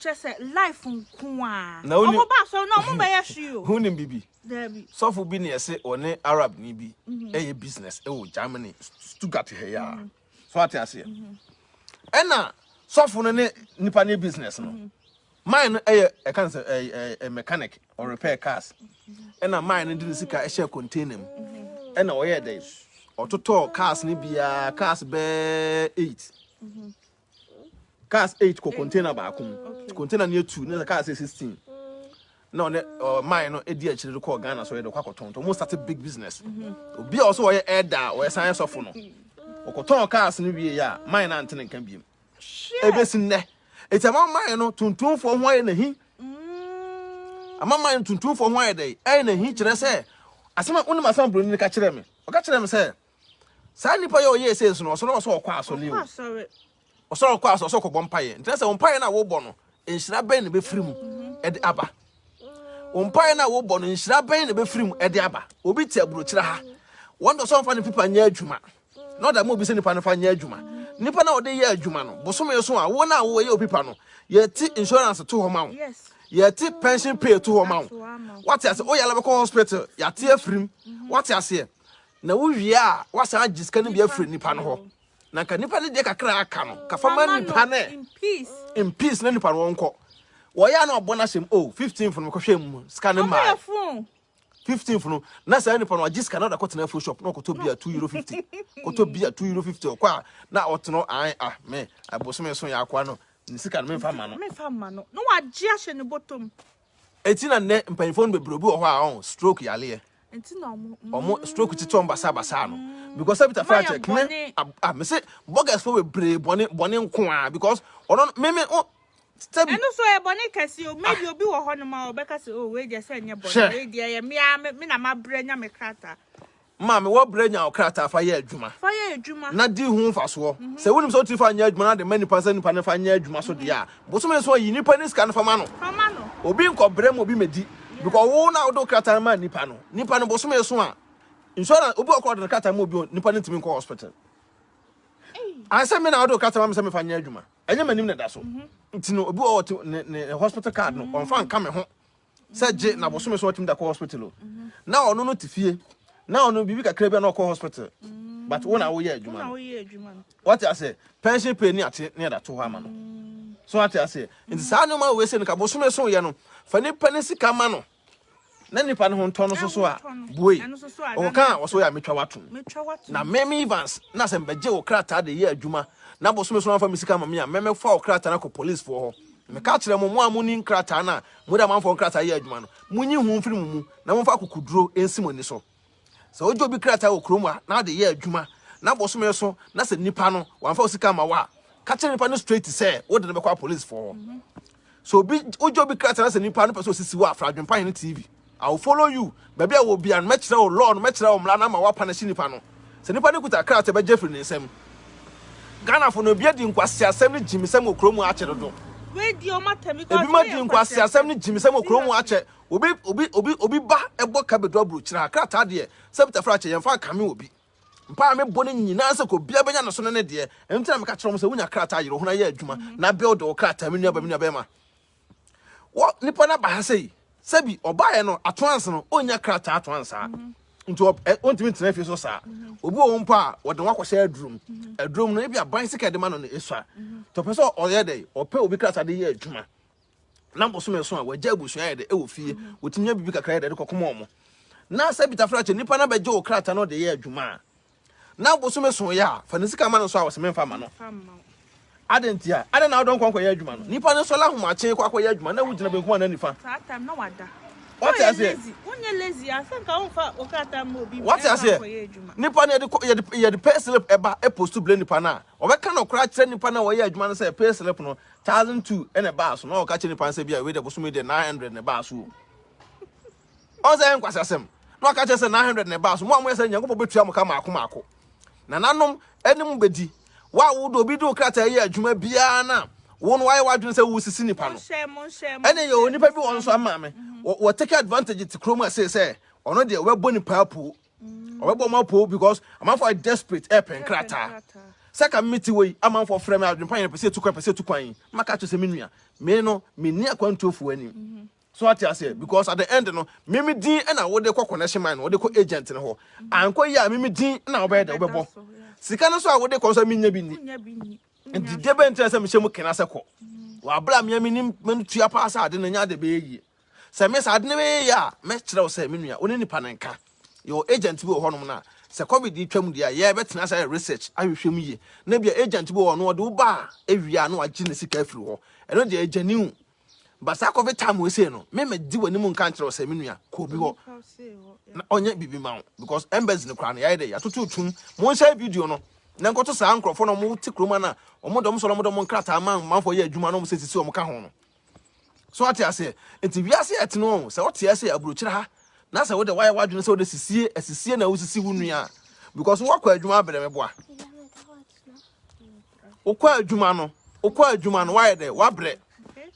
kyerɛ sɛ life nko a Na woni- ɔmo ba asɔre na ɔmo bɛyɛ hwee o. Wonim bibi? Dabi. Sɔfo bi ne ɛsɛ ɔne Arab ni bi ɛyɛ business ɛwɔ Germany, Stuttgart ha yi a. So ate aseɛ? Ɛna sɔfo no ne nipa ne business no, man no ɛyɛ ɛka no sɛ ɛyɛ mechanic or repair cars. Ɛna man no de ne sika ɛhyɛ container mu, ɛna ɔyɛ dɛ ɔtotɔ cars no biara, cars bɛɛ eight, cars eight kɔ container baako mu. Container no yɛ two, ne sɛ cars yɛ 16. Na ɔne man no edi akyire de kɔɔ Ghana, so yɛ de kɔ akɔtɔn. Ɔmo start big business. Obi a ɔsɛ ɔyɛ ɛda a ɔyɛ san yɛ sɔfo no, ɔkɔtɔn cars no wie yɛ a, man no ante ne nka biem ebesi nnɛ. Eti ama man no tuntumfoɔ ho ayɛ n'ahi. Ama man no tuntumfoɔ ho ayɛ dɛ ɛyɛ n'ahi. Kyerɛ sɛ asɛm a wonim, asɛm a buroni no ka kyerɛ me, ɔka kyerɛ me sɛ saa nipa yɛ ɔyɛ ese nso no, ɔsɔre ɔsɛ ɔkɔ asɔre o. Ɔkɔ asɔre. Ɔsɔre ɔkɔ asɔre, ɔsɛ ɔkɔbɔ mpaeɛ. Ntina sɛ mpaeɛ no a wobɔ no, nhyira bɛn na ɛbɛfiri mu ɛde aba? Wo mpaeɛ no a wobɔ no, nhyira bɛn na ɛbɛfiri mu ɛde aba? Obi te aburokyerɛ ha, wɔn dɔ sɛ ɔmfa ne pipa nyɛ adwuma na ɔda ma obi sɛ nipa no fa nyɛ adwuma. Nipa no a ɔde yɛ adwuma no, bosome so a, wo na woyɛ opipa no, yɛte insurance to hɔ ma wo, yɛte pension pay to hɔ ma wo. Ato ama wo. Wate ase? Woyɛ la bɛkɔ hospital, yɛate afirim. Wate aseɛ? Na wowie a, wasan agye sika no bi afiri nipa no hɔ. Na nka nipa no deɛ kakra aka no kafa ma Mama nipa no no in peace. In peace. Na nipa no wɔnkɔ, wɔyɛ a na ɔbɔ n'ahyɛm o, 15th no mekɔhwɛ mu, sika no Ɔmo maa yɛ phone. 15th no, na saa nipa no agye sika na ɔde akɔtena afro shop na ɔkɔtɔ bia €2.50, kɔtɔ bia €2.50. Ɔkɔ a na ɔtena an ah, me abosome so yɛ akoa no ne sika no memfa ma no. Mefa ma no. Na wagye ahyɛ ne bɔtɔm. Eti na nnɛ mpanyinfoɔ no bebree, obi wɔ hɔ a ɔn stroke yaleɛ. Nti na ɔmo. Ɔmo stroke tete ɔmo basabasa no, because ɛbi tafa Mayɛ akyɛ kme. bɔne. Ah, me se burgers fo bebree bɔne bɔne nko a, because ɔno no me o sɛbi. Ɛno so yɛ bɔne kɛse o. Maybe obi wɔ hɔnom a ɔbɛka sɛ, oh, wei deɛ sɛ ɛnyɛ bɔne. Hwɛ. Wei deɛ yɛ mea me na mabrɛ nya me krataa. Maame, wɔbrɛ nya wo krataa fa yɛ adwuma. Fa yɛ adwuma. Na di ho mfasoɔ. Sɛ wonim sɛ wotumi fa nyɛ adwuma na de ma nipa sɛ nipa no fa nyɛ adwuma so deɛ a, bosome so ayi nipa ne sika no fa ma no. Fa ma no. Obi nkɔbrɛ mu obi mɛdi, because wo na wode wo krataa no ma nipa no, nipa no bosome so a, insurance, obi wɔ kɔ ɔde ne krataa ma obi o, nipa no ntumi nkɔ hospital. Ansɛ me na wode wo krataa ma me sɛ mefa nyɛ adwuma, ɛnyɛ m'anim na da so. Nti no obi wɔ hɔ ne hospital card no, ɔmfa nka me ho sɛ gye na bosome so ɔtumi da kɔ hospital o. Na ɔno no te fie na ɔno biribi kakra bi a na ɔkɔ hospital, but wo na woyɛ Wo adwuma na no. woyɛ adwuma no. Wate ase? Pension pay ni ate ne yɛda to hɔ ama no so. Wate ase? Nti saa nneɛma wei sɛ no ka bosome so yɛ no, fa nipa ne sika ma no na nipa no ho ntɔ no so so a Ɛho ntɔ no. Bue. Ɛno so so a, ɔka a wɔso yɛ a, metwa watom. Metwa watom. Na meme Evans na sɛ mbɛgye wo krataa de yɛ adwuma na bosome so amfa me sika ma me a, mɛmɛfa wo krataa no akɔ policefoɔ hɔ. Meka kyerɛ mo, mo a moni nkrataa no a mode amanfoɔ nkrataa yɛ adwuma no, monyi ho mfiri mo mu na momfa akokoduro nsi mo ani so. Sɛ wogye obi krataa wɔ kurom a na ade yɛ adwuma. Na bosome so na sɛ nipa no wamfa wo sika ma wo a, ka kyerɛ nipa no straight sɛ wode no bɛkɔ apolicefoɔ hɔ. So obi wogye obi krataa na sɛ nipa no pɛ sɛ osisi wo a, fra Adwempa Hene TV. I will follow you. Baabi a wɔ bia no, mɛkyerɛ wo law no, mɛkyerɛ wo mmara no ama woapanish nipa no. Sɛ nipa no kuta krataa bɛgye afiri ne nsam. Ghanafo no, ebi adi nkwaseasɛm ne gyimisɛm wɔ kurom akyɛ dodo. Ebi ma di nkwaseasɛm ne gyimisɛm wɔ kurom akyɛ. Obi obi obi obi ba ɛbɔ ka bedu aburokyire ha. Krataa deɛ, sɛ Peter Fra kyɛ, yɛmfa nkame obi. Mpae a mebɔ no nyinaa sɛ kɔ bia bɛnya ne so no ne deɛ. Ɛno nti na meka kyerɛ wɔn sɛ wonya krataa yere wo ho na yɛ adwuma na build wo krataa me nuaba me nuabɛrima. Wɔ nipa no aba ha sɛ sɛbi ɔbaeɛ no atoans no ɔnya krataa atoans saa. Nti ɔntumi ntena fie so saa. Obi wɔ hɔ mpo a wɔde wɔn akɔhyɛ adurom. Adurom no ebi aban sika de ma no no esua. Nti ɔpɛ sɛ ɔyɛ dɛ ɔpɛ obi krataa de yɛ adwuma. Na bosome so a wagya abusua yɛ dɛ ɛwɔ fie. Wɔtumi nya biribi kakra yɛ dɛ de kɔkɔma wɔn. Na sɛ bitafra kyɛ nipa no abɛgye wo krataa na ɔde yɛ adwuma a na bosome so yɛ a fa ne sika ma no nso a wɔsɛ memfa ma no. Adɛn nti a? Adɛn na wodɔ nkɔ nkɔyɛ adwuma no? Nipa no sɔre ahomakye kɔ akɔyɛ adwuma na wogyina benkum anaa nifa. Saa time na wada. Wate aseɛ? Wonyɛ lazy a sɛ nka womfa wo krataa mma obi Wate aseɛ? Nipa no yɛde yɛde yɛde pay slip ɛba ɛpost blɛ nipa no a ɔbɛka no koraa kyerɛ nipa no a wɔyɛ adwuma no sɛ pay slip no 1002 ɛna ɛbaa so na ɔka kyerɛ nipa no sɛ bi a wei deɛ bosome deɛ 900 na ɛbaa so o. Ɔn sɛ ɛyɛ nkwasiasɛm. Na ɔka kyerɛ sɛ 900 na ɛbaa so. Mo a moyɛ sɛ Nyankopɔn bɛtua mo ka maako maako. Nananom ne mo bɛdi. Wo a wode obi de wo krataa yɛ adwuma biara na wo no wayɛ w'adwene sɛ wosisi nipa no. Ɛne yɛ onipa bi wɔ nso ama me. Wɔ take advantage te kurom ase sɛ ɔno deɛ wɔbɛbɔ nipa apuo. Ɔbɛbɔ mo apuo because amanfoɔ ayɛ desperate ɛpɛ nkrataa. Sɛ ka me te wɔ yi amanfoɔ frɛ me adwempa yɛn pɛ sɛ etu kwan pɛ sɛ etu kwan yi. Maka kyerɛ sɛ me nua me no menni akwantuofoɔ anim. So ate aseɛ because at the end no mimi din na wode kɔ connection man no wode kɔ agent no hɔ ankɔ yi a mimi din na wobɛyɛ dɛ wobɛbɔ sika no so a wode kɔ nso menya bi nni nti de bɛn kyerɛ sɛ mehyɛ mu kena sɛ kɔ wabla mea menim mentua paa sɛ ade no nya ade bɛyɛ yie sɛ me sɛ ade no bɛyɛ yie a mɛkyerɛ wo sɛ me nua wo ne nipa no nka yɛwɔ agent bi wɔ hɔnom no a sɛ covid yi twam deɛ a yɛbɛtena sɛ ayɛ research ahwehwɛ mu yie na bia agent bi wɔ hɔ no ɔde wo ba a awia na wagye ne sika afiri hɔ ɛno deɛ agya new But saa covid time wei sei no, me me di w'anim nka nkyerɛ wo sɛ me nua kɔ obi hɔ na ɔnyɛ biribi ma wo because embassy no koraa no yɛayɛ dɛ yɛatoto tum. Monhyɛ video no na nkɔto saa nkurɔfoɔ na wɔn te kurom na wɔn dɔm sɔrɔ wɔn dɔm nkrataa ma manfoɔ yɛ adwuma na wɔn sɛ sisi wɔn ka ho no. So ate aseɛ nti wiase ɛte no sɛ wote ase aburokyerɛ ha na sɛ wode wayɛ w'adwene sɛ wode sisie asisie na wosisi wo nua because woakɔ adwuma abrɛ me boa. Wokɔ adwuma no, wokɔ adwuma no, wayɛ dɛ, wabrɛ.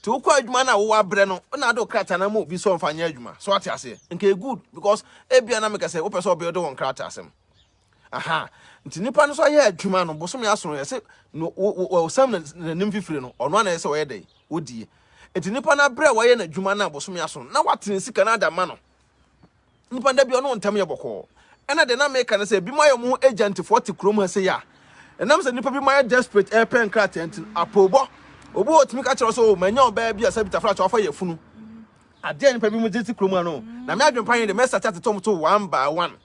Nti wokɔ adwuma no a wowɔ abrɛ no, na ade krataa no ama obi sɛ ɔmfa nyɛ adwuma. So ate aseɛ? Nka good because ebia na meka sɛ wopɛ sɛ ɔbɛyɛ de wɔn krataa asɛm. Aha. Nti nipa no so ayɛ adwuma no, bosome asono yɛ sɛ no wɔsam n'anim fifiri no, ɔno ana yɛ sɛ ɔyɛ dɛ, wodie. Nti nipa no abrɛ a wɔyɛ n'adwuma no a bosome asono, na watene sika no ada ma no. Nipa da bi ɔne wo ntam yɛ bɔkɔɔ. Ɛna deɛ na meka ne sɛ ebinom ayɛ wɔn ho agentfoɔ te kurom ha sei a, ɛnam sɛ nnipa binom ayɛ desperate ɛrepɛ nkrataa nti no, apoobɔ. Obi wɔ hɔ otumi ka kyerɛ wo sɛ oh manya ɔbaa bi a sɛ bitafra kyɛ wafa yafunu. Adeɛ a nnipa binom gye te kurom ha no, na me adwene pa yɛn deɛ mɛsate atete wɔn to one by one.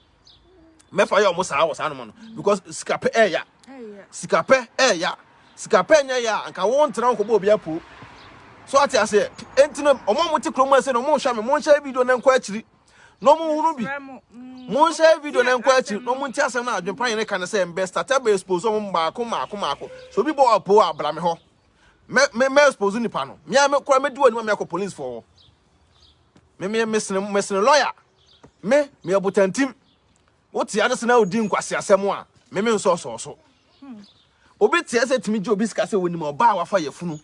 Mɛfa yɛ wɔn saa wɔ saa nom no because sikapɛ ɛɛya. Sikapɛ ɛɛya. Sikapɛ nyɛ yɛ a nka wo ntena nkɔbɔ obi apo. So ate aseɛ? Enti no wɔn a wɔte kurom ha sei no wɔn nhwɛ me, monhyɛ video no nkɔ akyiri. Na wɔn hunu bi. Monhyɛ video no nkɔ akyiri na wɔn nti asɛm no adwempa yɛn ka no sɛ mbɛ start abɛ expose wɔn mmaako mmaako mmaako. So obi bɔ apo a bra me hɔ. Mɛ mɛ mɛ expose nipa no. Me a me kora me di wɔn anim a me akɔ police for hɔ. Me me me sene me sene lawyer. Me me abotantim. Wote ade sɛ na odi nkwaseasɛm a me me nsɔsɔɔ so. Obi te sɛ tumi gye obi sika sɛ onim ɔbaa a wafa yafunu.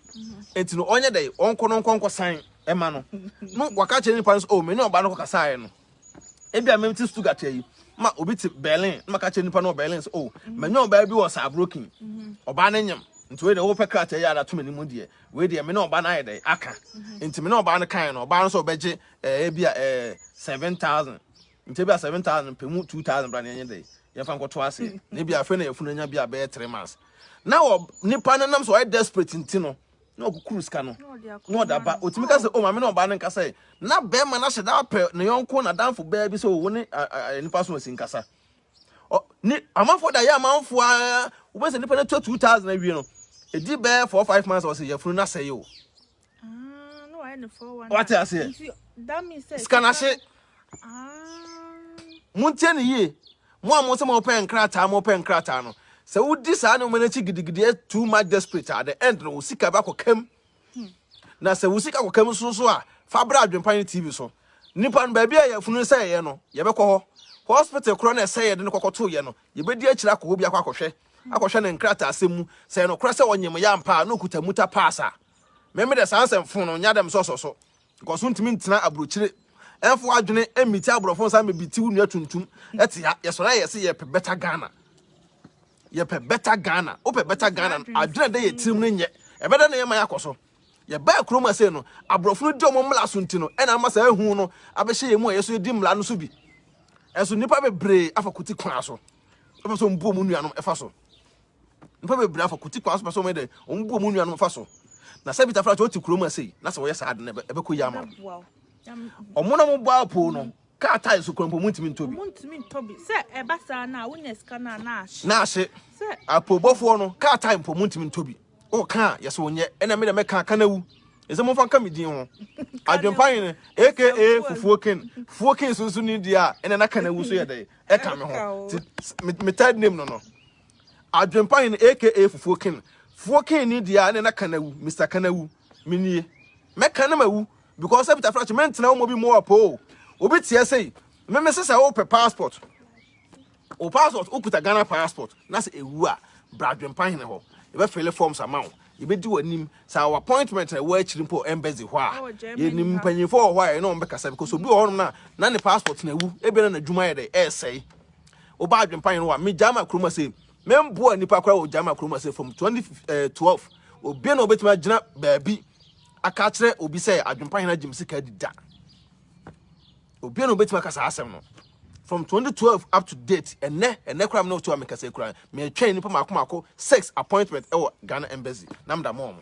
Enti no ɔnyɛ dɛ ɔnkɔ no nkɔ nkɔsan ɛma no. No waka kyerɛ nipa no sɛ oh me ne ɔbaa no kɔkasaeɛ no. Ebi a me te Stuttgart yi ma obi te Berlin na maka kyerɛ nipa no wɔ Berlin sɛ oh manya ɔbaa bi wɔ Saarbrücken. Ɔbaa no nyem. Nti wei deɛ wopɛ krataa yi ara to m'anim deɛ wei deɛ me ne ɔbaa no ayɛ dɛ aka. Nti me ne ɔbaa no kaeɛ no ɔbaa no sɛ ɔbɛgye ɛɛ ebi a ɛɛ 7000. Nti ebi a 7000 pɛ mu 2000 bra na yɛnyɛ dɛ yɛmfa nkɔto ase na ebi afei na yɛfunu anya bi a bɛyɛ 3 months na wɔ nipa no nam so ɔyɛ desperate nti no na ɔkukuru sika no na ɔde aba otumi ka sɛ o maame na ɔbaa no nkasa yi na bɛrima no ahyɛ da apɛ ne yɔnko na danfo bɛɛ bi sɛ o wo ne nipa so asi nkasa ne amanfoɔ da yɛ amanfoɔ a wobɛsɛ nipa no tua 2000 awie no ɛdi bɛyɛ 4 5 months ɔsɛ yɛfunu no asɛe o. Wate aseɛ? Sika no ahye. Montie ne yie. Mo a mo sɛ mopɛ nkrataa mopɛ nkrataa no, sɛ wodi saa nneɛma no akyi gidigidi yɛ too much desperate a, the end no wo sika bɛakɔ kam. Na sɛ wo sika kɔ kam nso so a, fa bra Adwempa ne TV so. Nipa no baabi a yɛfunu no sɛ yɛyɛ no, yɛbɛkɔ hɔ. Hospital korɔ na ɛsɛ yɛde no kɔkɔto yɛ no, yɛbɛdi akyire akɔ hɔ bi akɔ akɔhwɛ akɔhwɛ ne nkrataasɛm mu sɛ ɛyɛ nokorɛ sɛ ɔnyem yɛ ampa a na ɔkuta muta pass a. Meme deɛ saa nsɛmfo no nyɛ dɛm sɔsɔ so. Because wontumi ntena aburokyire ɛmfa w'adwene mmiti aborɔfo nsa mmɛbiti wo nua tuntum ɛte ha. Yɛsɔre a yɛse yɛpɛ better Ghana. Yɛpɛ better Ghana. Wopɛ better Ghana no, adwene a ɛda yɛ tirim no nyɛ. Ɛbɛda na yɛma yɛakɔ so. Yɛbaa kurom ase no, aborɔfo no di wɔn mmara so nti no, ɛna ama saa ehu no abɛhyɛ yɛn mu a yɛso yɛdi mmara no so bi. Ɛso nnipa bebree afa kuti kwan so. Ɛpɛ sɛ wɔn bu wɔn nuanom ɛfa so. Nnipa bebree afa kuti kwan so pɛ sɛ wɔn yɛ dɛ, wɔn bu wɔn nuanom fa so. Na sɛ Peter Frat ɔte kurom ase yi, na sɛ wɔyɛ saa ade no ɛbɛkɔ yi ama wɔn. Wɔn na wɔn bɔ apoo no, kaa tae so kura mpo wɔn ntumi ntɔ bi. Wɔn ntumi ntɔ bi. Sɛ ɛba saa na wonya sika na na ahye. Na ahye. Apoobɔfoɔ no, kaa tae mpo wɔn ntumi ntɔ bi. O kaa yɛ so nyɛ, ɛna mi na mɛka aka na wu. Ɛsɛ mo nfa nka mi din ho. Adwempa hene, aka Fufuo King. Fufuo King so nso ni deɛ a, ɛna na ka na wu so yɛ dɛ, ɛka me ho. Ti me third name no no. Adwempa hene aka Fufuo King. Fufuo King ni deɛ a ɛna na Kanawu, Mr. Kanawu, me nie. Mɛka na mawu because sɛ Peter Flash mentena wo mo bi mo apo. Obi teɛ sei, me me sɛ sɛ wopɛ passport. Wo passport, wokuta Ghana passport na sɛ ewu a, bra Adwempa hene hɔ. Yɛbɛfele forms ama wo. Yɛbɛdi w'anim. Sɛ our appointment na ɛwɔ akyiri mpo embassy hɔ a, yɛnim mpanyinfoɔ wɔ hɔ a yɛne wɔn bɛkasa because obi wɔ hɔnom na na ne passport na ewu, ebia na n'adwuma yɛ dɛ ɛresɛe. Woba adwempa hene hɔ a, me Gyama kurom ase, memboa nipa koraa wɔ Gyama kurom ase from 2012. Obi na obetumi agyina baabi aka akyerɛ obi sɛ adwempa hene agye me sika adi da. Obi na obetumi aka saa asɛm no. From 2012 up to date, ɛnɛ, ɛnɛ koraa me na otu a mekasa koraa, metwɛn nipa mako mako six appointment ɛwɔ Ghana embassy na meda mo ɔmo.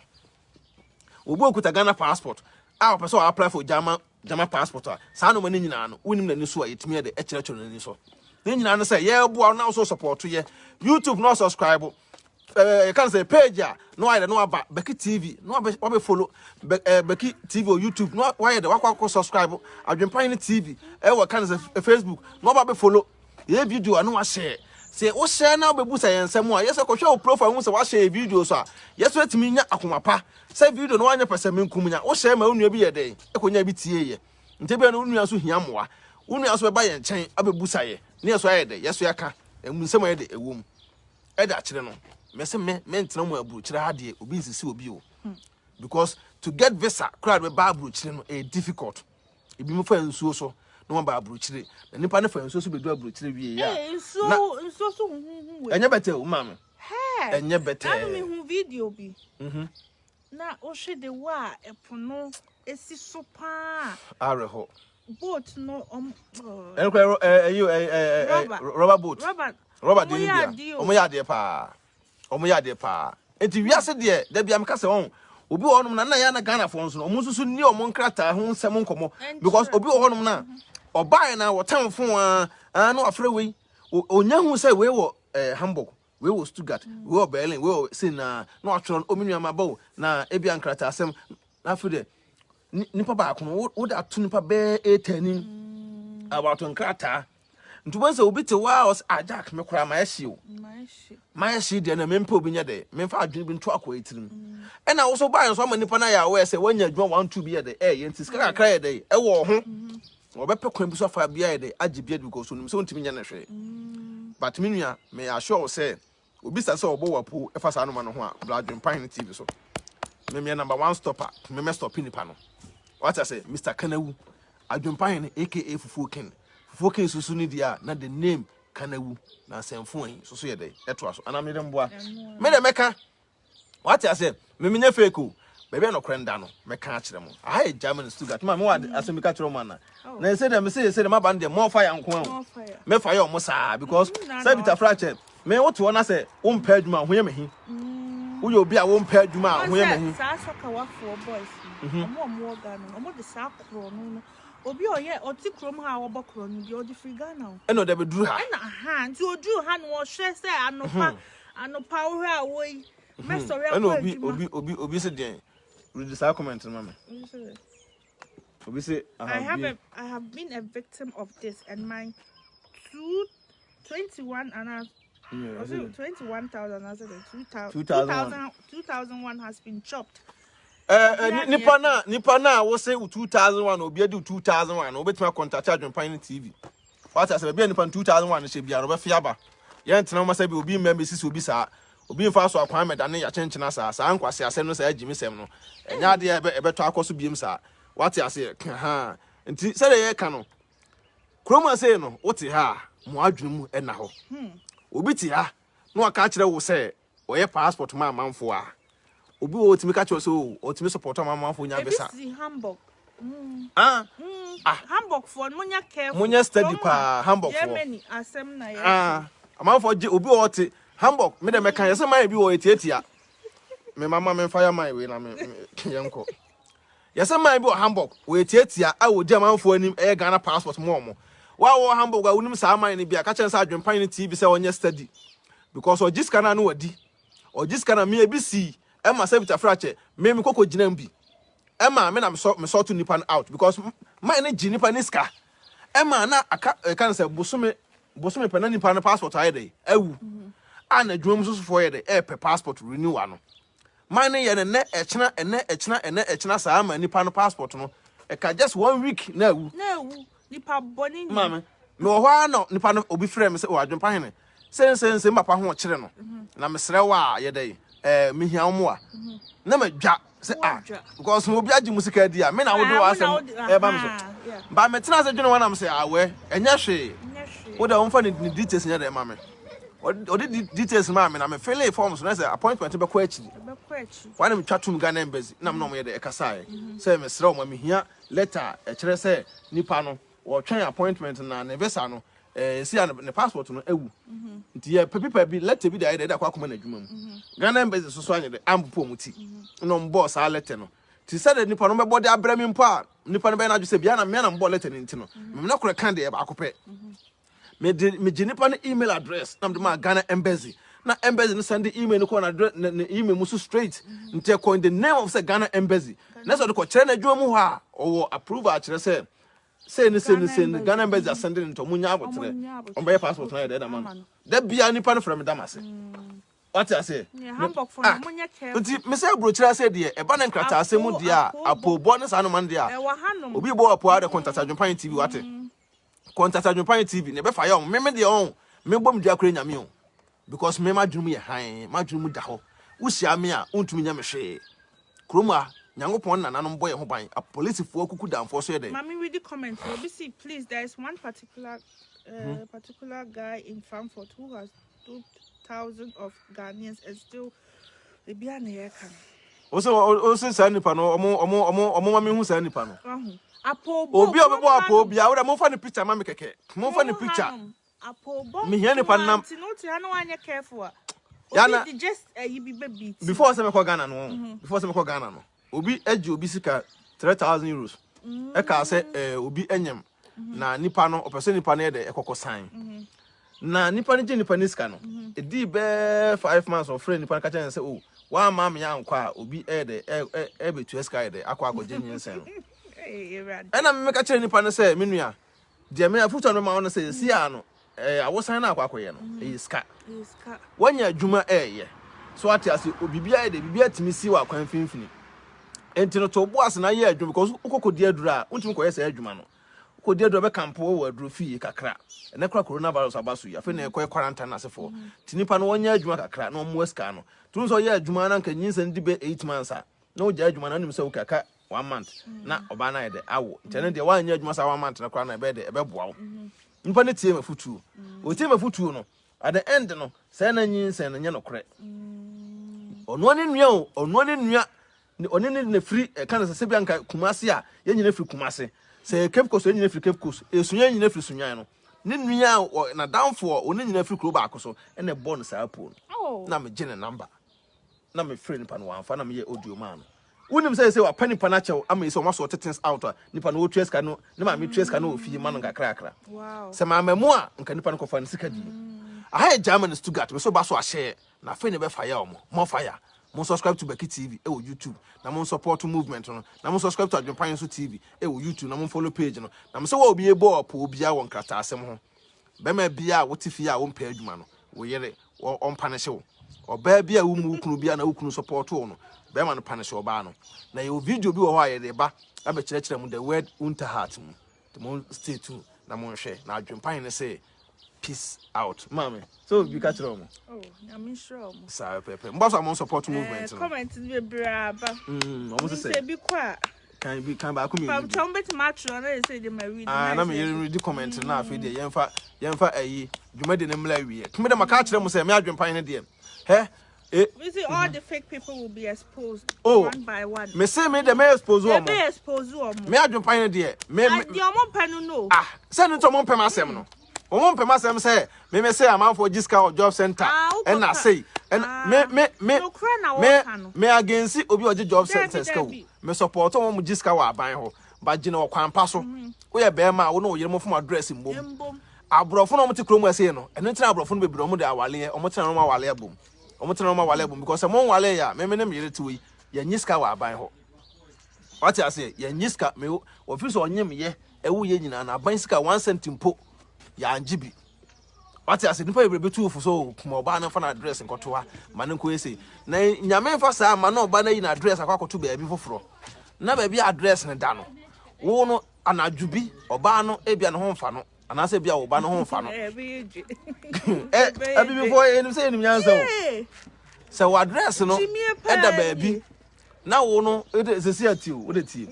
Obi okuta Ghana passport a ɔpɛ sɛ ɔ apply for German German passport a, saa nneɛma no nyinaa no, wonim n'ani so a yɛtumi yɛ de kyerɛkyerɛ n'ani so. Ne nyinaa no sɛ yɛreboa na wo support yɛ YouTube na subscribe yɛka no sɛ page a na wayɛ dɛ na waba Becky TV na wabɛ wabɛ follow Be, Becky TV wɔ YouTube na wayɛ dɛ wakɔ akɔ subscribe Adwempa Hene TV ɛwɔ ka no sɛ Facebook na waba bɛ follow yɛ video a na wahyɛ sɛ wohyɛ na wobɛbu sɛ yɛn nsɛm a yɛsɛ kɔhwɛ wo profile hu sɛ wahyɛ yɛ video so a yɛsɛ atumi nya akoma pa sɛ video no wanyɛ pɛ sɛ menkum nya wohyɛ ma wo nua bi yɛ dɛn ɛkɔnya bi tie yɛ nti bia no wo nua nso hia mmoa wo nua nso bɛba yɛn nkyɛn abɛbusa yɛ ne yɛso ayɛ dɛ yɛso yɛka ɛmu nsɛm ayɛ dɛ ɛwɔ mu ɛda akyerɛ no mɛsɛ me mentena mu aburokyerɛ ha deɛ obi nsisi obi o because to get visa koraa de bɛba aburokyerɛ no ɛyɛ difficult. Ebi mo fa nsuo so na wɔn ba aburokyire na nipa no fa nsuo so bɛdu aburokyire wie ya. Ee nsuo nsuo so huhuhu wei. Ɛnyɛ bɛtɛ o maame. Hɛɛ. Ɛnyɛ bɛtɛ. Na mi hu video bi. Mhm. Na wohwɛ de wo a ɛpo no esi so paa. Awerɛho. Boat no ɔm. Ɛno kora ɛyi ɛ ɛ rubber boat. Rubber. Rubber de ne bia. Ɔmo yɛ adeɛ paa. Ɔmo yɛ adeɛ paa. Nti wiase deɛ da bia meka sɛ ɔn obi wɔ hɔnom na na yɛ na Ghanafoɔ nso no ɔmo nso so ni ɔmo nkrataa ho nsɛm nkɔmɔ because obi wɔ hɔnom na ɔbaeɛ na wɔtɛn fon a a na wafrɛ wei onya hu sɛ wei wɔ eh, Hamburg wei wɔ Stuttgart wei wɔ Berlin wei wɔ sei na na watwerɛ no omi nua ma ba o na ebia nkrataa asɛm na afei deɛ nipa baako no wode ato nipa bɛɛ eight anim about nkrataa. Nti wobɛhu sɛ obi te hɔ a ɔsɛ ah Jack me koraa mayɛ hye o. Mayɛ hye deɛ na mempɛ obi nyɛ dɛ memfa adwene bi nto akoa yi tirim. Ɛna wo so baeɛ nso ama nipa no ayɛ aware sɛ woanya adwuma one two bi yɛ dɛ ɛyɛ nti sika kakra yɛ dɛ ɛwɔ ho. Wɔbɛpɛ kwan bi so afa bi ayɛ dɛ agye bi adi because onim sɛ wontumi nyɛ no hwee. But me nua me assure wo sɛ obi sa sɛ ɔbɔ wapo ɛfa saa noma no ho a bra Adwempa Hene TV so. Me meyɛ number one stopper me mɛ stop nipa no. Wate ase Mr. Kanawu Adwempa Hene aka Fufuo King. Fufuo King soso ne deɛ a na the name Kanawu na nsɛmfo yi soso yɛ dɛ ɛtoa so anaa mede mboa. Me dɛ mɛka Wate aseɛ? Me menyɛ fake o. Baabi a nɔkorɛ nda no, mɛka akyerɛ mo. Aha yɛ Germany, Stuttgart. Ma mewɔ asɛm bi ka kyerɛ mo ana? Oh. Na ɛsɛ dɛ mese sɛ dɛ maba no deɛ more fire nko a o. Mɛfa yɛ ɔmo saa because mm, sɛ Peter Frakyɛ, me wote hɔ na sɛ wompɛ adwuma a ho yɛ me he. Mm. Woyɛ obi a wompɛ adwuma a ho yɛ me he. Saa sɔkawafoɔ boys no, mhm. ɔmo ɔmo wɔ Ghana no, ɔmo de saa korɔ no no. Obi a ɔyɛ ɔte kurom ha a ɔbɔ korɔ no bi ɔde firi Ghana o. Ɛna ɔde abɛduru ha. Ɛna aha nti oduru ha no ɔhwɛ sɛ anopa mhm. anopa wohwɛ a woyi mhm. mɛsɔre akɔ adwuma. Ɛna obi obi obi obi sɛ deɛn read saa comment no ma me. Obi sɛ I have a I have been a victim of this and my two. 21 and Yeah, was it 21,000? I said 2,000. 2001. 2001 has been chopped. Nipa na wose 2001, obi adi 2001, obetumi acontact Adwempan ne TV. Wata sɛ baabi a nipa no 2001 hyɛ biara, ɔbɛfe aba. Yɛntena wɔn sɛ bi obi mmɛn bɛsisi obi saa, obi mfa so akwan mɛdane yɛakyenkyena saa saa nkwasi asɛm no, saa agyimi sɛm no, ɛnyɛ adeɛ a ɛbɛtɔ akɔ so biem saa. Wate aseɛ? Ha nti sɛdeɛ yɛka no kurom ase no, wote ha a, mo adwene mu ɛna hɔ. Obi te ha na waka akyerɛ wo sɛ ɔyɛ passport ma amanfoɔ a, obi wɔ otumi ka kyerɛ wo sɛ o ɔtumi support ama amanfoɔ nya Ebi visa. si Hamburg. Ah. Ah. Hamburg for munya careful. Monyɛ steady Kurom ha, paa, Hamburg foɔ. Germany asɛm na yɛ. Ah, amanfoɔ gye obi wɔ ɔte Hamburg. Me dɛ mɛka yɛ sɛ man bi wɔ etiatia me mama me nfa yɛ man wei na me yɛnkɔ yɛsɛ man bi wɔ Hamburg wɔ etiatia a wɔdi amanfoɔ anim ɛyɛ Ghana passport mu. Ɔmo wa wɔ Hamburg a wonim saa man no bi a, ka kyerɛ sɛ Adwempan ne TV sɛ ɔnyɛ steady because ɔgye sika no a no wadi ɔgye sika no. Me ebi si ɛma sɛ Peter Frakyɛ me kɔkɔ gyina mu bi ɛma me na mesɔ to nipa no out because man no gye nipa ne sika ɛma na aka ɛka no sɛ bosome bosome pɛ na nipa no passport ayɛ dɛ awu a, na adwuma mu sosofoɔ yɛ dɛ ɛɛpɛ passport renewal no. Man no yɛ no ɛnɛ ɛkyena, ɛnɛ ɛkyena, ɛnɛ ɛkyena saa ama nipa no passport no ɛka just one week na awu. Na ewu nipa bɔne ni. Maame, mewɔ hɔ ara na nipa no obi frɛ me sɛ o Adwempa hene, sɛ nsɛ nsɛ papa ho ɔkyerɛ no na mesrɛ wo a, yɛ dɛ mehia wo mmoa na madwa sɛ ah Wadwa. Because obi agye mu sika di a, me na wode Ah, wo na w'asɛm ɛba me so. Ba metena ase dwene wɔnam sɛ awɛ ɛnyɛ hwee. Nyɛ hwee. Wode wɔmfa ne details nyɛ dɛ ma me. Ɔde details maa me na me fill forms no sɛ appointment bɛkɔ akyiri. Ɛbɛkɔ akyi. Wɔn na metwa tum Ghana Embassy na me na ɔmo yɛ dɛ ɛkasaeɛ sɛ mesrɛ wɔn, mehia letter a ɛkyerɛ sɛ nipa no wɔtwɛn appointment na ne visa no esi a ne passport no awu, nti yɛ pɛ paper bi, letter bi de ayɛ dɛ ɛde akɔ akɔma n'adwuma mu. Ghana Embassy soso anyɛ dɛ ampopo ɔmo ti na ɔmo bɔɔ saa letter no ti sɛ de nipa no bɛbɔ de abrɛ mi mpo a, nipa no bɛyɛ n'adwo sɛ bia na mmea na mbɔ letter no, nti no mmea na korɛ ka deɛ baako pɛ. Mede megye nipa no email address na mede ma Ghana Embassy na embassy no send email no kɔ na address ne email mu so straight, nti ɛkɔ in the name of sɛ Ghana Embassy na sɛ ɔde kɔkyerɛ n'adwuma mu hɔ a, ɔwɔ approval akyerɛ sɛ sei ne sei ne sei ne Ghana Embassy asend ne, nti ɔmo nya abotrɛ. Ɔmo nya abotrɛ. Ɔmo bɛyɛ passport na yɛ dɛ dama Ama no no. da bia nipa no frɛ me dam ase. Wate ase? Yeah, Hamburg for Ah, no munya careful. nti mesɛ aburokyerɛ ase deɛ, ɛba ne nkrataa asɛm mu deɛ a, Apo- apobɔ ne saa noma no deɛ a, Ɛwɔ hanom. Obi bɔ apo a de contact Adwempan TV. Wate? Contact Adwempan TV na ɛbɛfa yɛ ɔmo. Meme deɛ, ɔn mebɔ me dua kora Nyame o, because me madwene mu yɛ hann, madwene mu da hɔ. Wohyia me a, wontumi nyɛ me hwee. Kurom a Nyankopɔn nananom bɔ yɛn ho ban, apolisifoɔ kuku damfoɔ so yɛ dɛn. Mami, read the comments. Obi se, please, there is one particular guy in Frankfurt who has duped thousands of Ghanaians and still ebi a na yɛka no. Wo sɛ saa nipa no, ɔmo ma mehu saa nipa no. Wahu. Apobɔ. Obi a ɔbɛbɔ kurom apo hanom. obi a wode momfa ne picture ma me kɛkɛ, momfa ne Kurom picture. hanom. Apobɔ. Mehia nipa nko ara. Nti no wote ha na wanyɛ careful a, Yana- obi de just ayi bi bɛbi. Before sɛ mɛkɔ Ghana no, before sɛ mɛkɔ Ghana no, obi agye obi sika €3,000 ɛka sɛ obi anyam na nipa no ɔpɛ sɛ nipa no yɛ dɛ ɛkɔkɔ san na nipa no gye nipa no sika no. Ɛdii bɛɛ 5 months, ɔfrɛ nipa no ka kyerɛ no sɛ o wamma me ankɔ a, obi ɛyɛ dɛ ɛbɛtua sika yɛ dɛ akɔ akɔgye nyinsɛn no. Ɛna meka kyerɛ nipa no sɛ, me nua deɛ, me afotu no ma wo no sɛ ɛsi a no awosan no akɔ akɔyɛ no ɛyɛ sika. Wanya adwuma ɛɛyɛ so, ate ase? Biribi ayɛ dɛ, biribi atumi si wɔ akwan mfimfini, nti no to bo ase na yɛ adwuma because wokɔkɔ di aduro a, wontumi kɔyɛ saa adwuma no. Wokɔdi aduro a, bɛkampo wɔ aduro fie kakra. Ɛnɛ kora coronavirus aba so yi, afei na ɛkɔyɛ quarantine asefoɔ, nti nipa no wɔnyɛ adwuma kakra na ɔmmoa sika no tumi sɛ ɔyɛ adwuma na nka nyinsɛn di bɛ 8 months a, na wogya adwuma na wonim sɛ wokɛ aka one month na ɔbaa no ayɛ dɛ awo, nti ɛno deɛ woanyɛ adwuma saa one month no koraa na ɛbɛyɛ dɛ ɛbɛboa wo. Nipa no tie mafotuo, ɔtie mafotuo no, at the end no sɛ na nyinsɛn no nyɛ nokorɛ. Ɔnoa ne nua o, ɔnoa ne nua, ɔne ne na firi ɛka no sɛ sɛbi anka Kumase a, yɛn nyina firi Kumase, sɛ Cape Coast, yɛn nyina firi Cape Coast, Esunya, yɛn nyina firi Sunyan no, ne nua a n'adamfo a ɔne nyina firi kuro baako so ɛna ɛbɔ no saa po no. Oh. Na megye ne number na mefrɛ nipa no, wamfa, na meyɛ audio maa no. Wonim sɛ wapa nipa no akyɛw ama yi sɛ ɔma so ɔte things out a, nipa no wɔtua sika no, ne maame tua sika no wɔ fie ma no nkakrakra. Sɛ maama mu a, nka nipa no kɔfa ne sika die. Aha yɛ Germany, Stuttgart. Me so ba so ahyɛ na afei ne bɛfa yɛ ɔmo mo fire. Mo subscribe to Becky TV ɛwɔ YouTube na mo support movement no, na mo subscribe to Adwempan nso TV ɛwɔ YouTube na mo follow page no. Na mo sɛ wɔ obi ebɔ ɔpo obiara wɔ nkrataa asɛm ho. Bɛrima biara a wote fie a wompɛ adwuma no, wo yere ɔmpanishe wo. Ɔbaa bi a wommu wo kunu bi a na wo kunu support wo no, bɛrima no punish ɔbaa no. Na yɛwɔ video bi wɔ hɔ a yɛde ba abɛkyerɛkyerɛ mu the word Unterhalt mu. Nti mo stay tuned na monhwɛ. Na adwempa hene sɛ peace out. Maame, sɛ obi ka kyerɛ wɔn. Oh, nyame nhyira wɔn. Saa pɛpɛ. Mbɔ so a mo support movement no. Comment no bebree aba. Wɔn sɛ sɛ bi kɔ a. Kan bi kan baako mmienu. Pam kyɛw bɛtumi atwerɛ na yɛ sɛ de ma read. Ah, na me yere read comment na afei deɛ yɛmfa yɛmfa ayi dwumadi no mmla awie. Tumi dɛ maka akyerɛ mo sɛ me adwempa ne deɛ. Hɛ Eh, we see all the fake people will be exposed oh, one by one. Me say me de me expose wɔn. Me expose wɔn. Me adwempa ne deɛ. Me me. Deɛ wɔn mpɛ no no. Ah, sɛ ne nti wɔn mpɛ m'asɛm no. Wɔn mpɛ m'asɛm sɛ me me sɛ amanfoɔ gye sika wɔ job center. Ɛna ah, sei. Ɛna ah, me me me me me against obi ɔgye job center sika o. Me support wɔn mo gye sika wɔ aban hɔ. Ba gyina wɔ kwan pa so. Mm-hmm. Woyɛ bɛrima a wo ne wo yere mo fom address mbom. Aborɔfo na wɔn te kurom ɛsɛ no. Ɛno ntina aborɔfo no bebree wɔn de awaleɛ wɔn tena wɔn awaleɛ abom. Wɔn tena wɔn awaleɛ abom because sɛ mo nwale yɛ a me me ne me yere te wɔ yi yɛn nye sika wɔ aban hɔ. Wate aseɛ yɛn nye sika me wɔfiri sɛ ɔnyem yɛ ɛwo yɛ nyinaa na aban sika one cent mpo yɛangye bi. Wate ase nipa bebree bɛtu fo so kuma ɔbaa no fa na address nkɔto ha ma no nkɔyɛ sei na nyame mfa saa ma na ɔbaa no ayi na address akɔ akɔto baabi foforɔ na baabi address no da no wo no anadwo bi ɔbaa no ebia ne ho mfa no anaasɛ ebia wo ba no ho mfa no abibifoɔ yɛnim sɛ yɛnim nyansa o sɛ wo address no ɛda baabi na wo no wode sisi ati o wode tie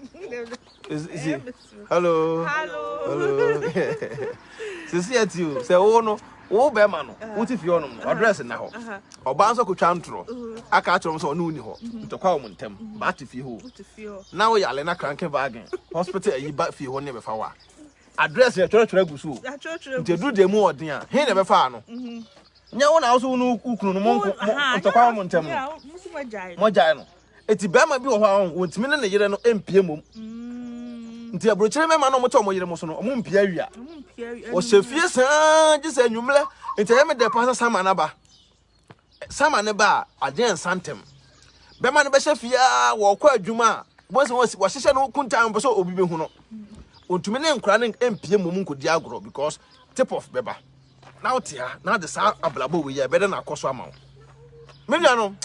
sisi hello hello sisi ati o sɛ wo no wo bɛrima no wo ti fie ɔnom no ɔdrɛs nna hɔ ɔbaa nso kotwa ntorɔ aka akyerɛ wɔn sɛ ɔne wo ni hɔ ntɔkwa wɔn ntɛm baa te fie hɔ na wo yale na kranke vagen hospital ayi ba fie hɔ ne bɛfa wa address yɛ twerɛtwerɛ agu so o nti eduru deɛ mu ɔden a he na ɛbɛfa ano nyɛ wo na wo so wo ne wo kunu no mo nko mo ntɔkwa wɔ mo ntɛm no mogyae no eti bɛrima bi wɔ hɔ a wɔntumi ne ne yere no mpie mmom mm. nti aburokyire mmarima no wɔte wɔn yere mo so no wɔn mpie awia wɔhyɛ fie saa gye sɛ anwummerɛ nti ɛyɛ me dɛ paa sɛ sama no aba Sama ne ba a, adeɛ nsa ntɛm. Bɛma no bɛhyɛ fie a wɔkɔ adwuma a, wɔn sɛ wɔhyehyɛ no kuntan mpɛ sɛ obi bɛhu no. Ontumi ne nkora no mpie mmom nkɔdi agorɔ because tip off bɛba. Na wote ha na ade saa abrabɔ wei a ɛbɛdɛ na akɔ so ama wo. Me nua no,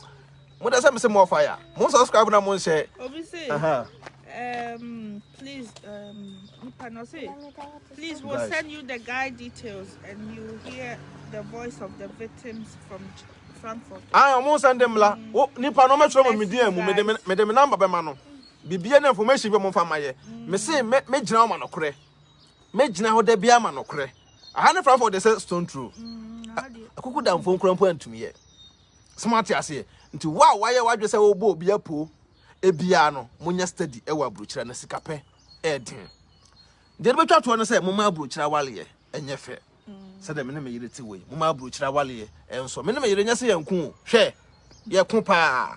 mo dɛ sɛ me sɛ more fire. Mo subscribe na mo nhyɛ. Obi se, please, nipa no se, please we'll Guys. send you the guide details and you hear the voice of the victims from Frankfurt. Ah, ɔmo nsa ndé mmla. Wo nipa no ɔmɛtwerɛ mo me DM mu, mede me mede me number bɛma no. Bibia ne information bi ɔmo nfa ma yɛ. Me se me me gyina hɔ ma nokorɛ. Me gyina hɔ da bi ama nokorɛ. Aha ne Frankfurt de sɛ stone throw. Akuku da mfo nkura mpo antumi yɛ. Sɛ mo ate aseɛ. Nti wo a wayɛ wadwe sɛ wobɔ obi apo ebiara no, monyɛ steady ɛwɔ aburokyerɛ no sikapɛ ɛɛden. Deɛ ɛde bɛtwa toɔ ne sɛ momma aburokyire awaleɛ nyɛ fɛ sɛdeɛ me ne me yere te wɔ yi. Momma aburokyire awaleɛ nsɔ. Me ne me yere nyɛ sɛ yɛnko o. Hwɛ, yɛko paa.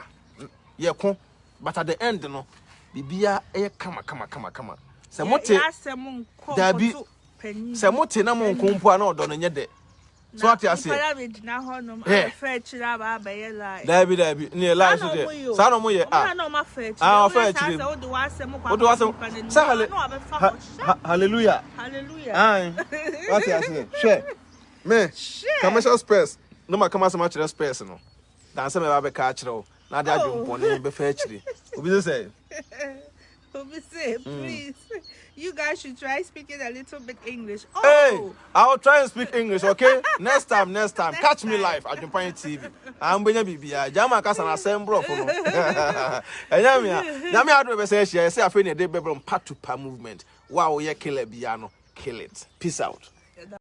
Yɛko. But at the end no, biribiara ɛyɛ kama kama kama kama. Sɛ mote, daabi, sɛ mote na monko mpo a na ɔdɔ no nyɛ dɛ. So ate aseɛ. Nipa bɛ gyina hɔ nom abɛfɛ akyire aba abɛyɛ lie. Daabi daabi ne yɛ lie so deɛ saa na ɔmo yɛ ah ah ɔfɛ akyire wode w'asɛm kɔ wode w'asɛm sɛ hale ha hallelujah hallelujah ayi wate aseɛ hwɛ me commercial spurs ne ma kama asɛm akyerɛ spurs no dansɛ mɛ ba bɛka akyerɛ wo na ade adwempɔne bɛfɛ akyire obi sɛ sɛ Obi say, please, you guys should try speaking a little bit English. Oh. Hey, I'll try and speak English, okay? Next time, next time. Next Catch time. me live at Jumpany TV. I'm going to be a Jama Kasa and Assembly for no. And Yamia, Yamia, I say, she say, I feel the day, part to part movement. Wow, yeah, killer biano, kill it. Peace out.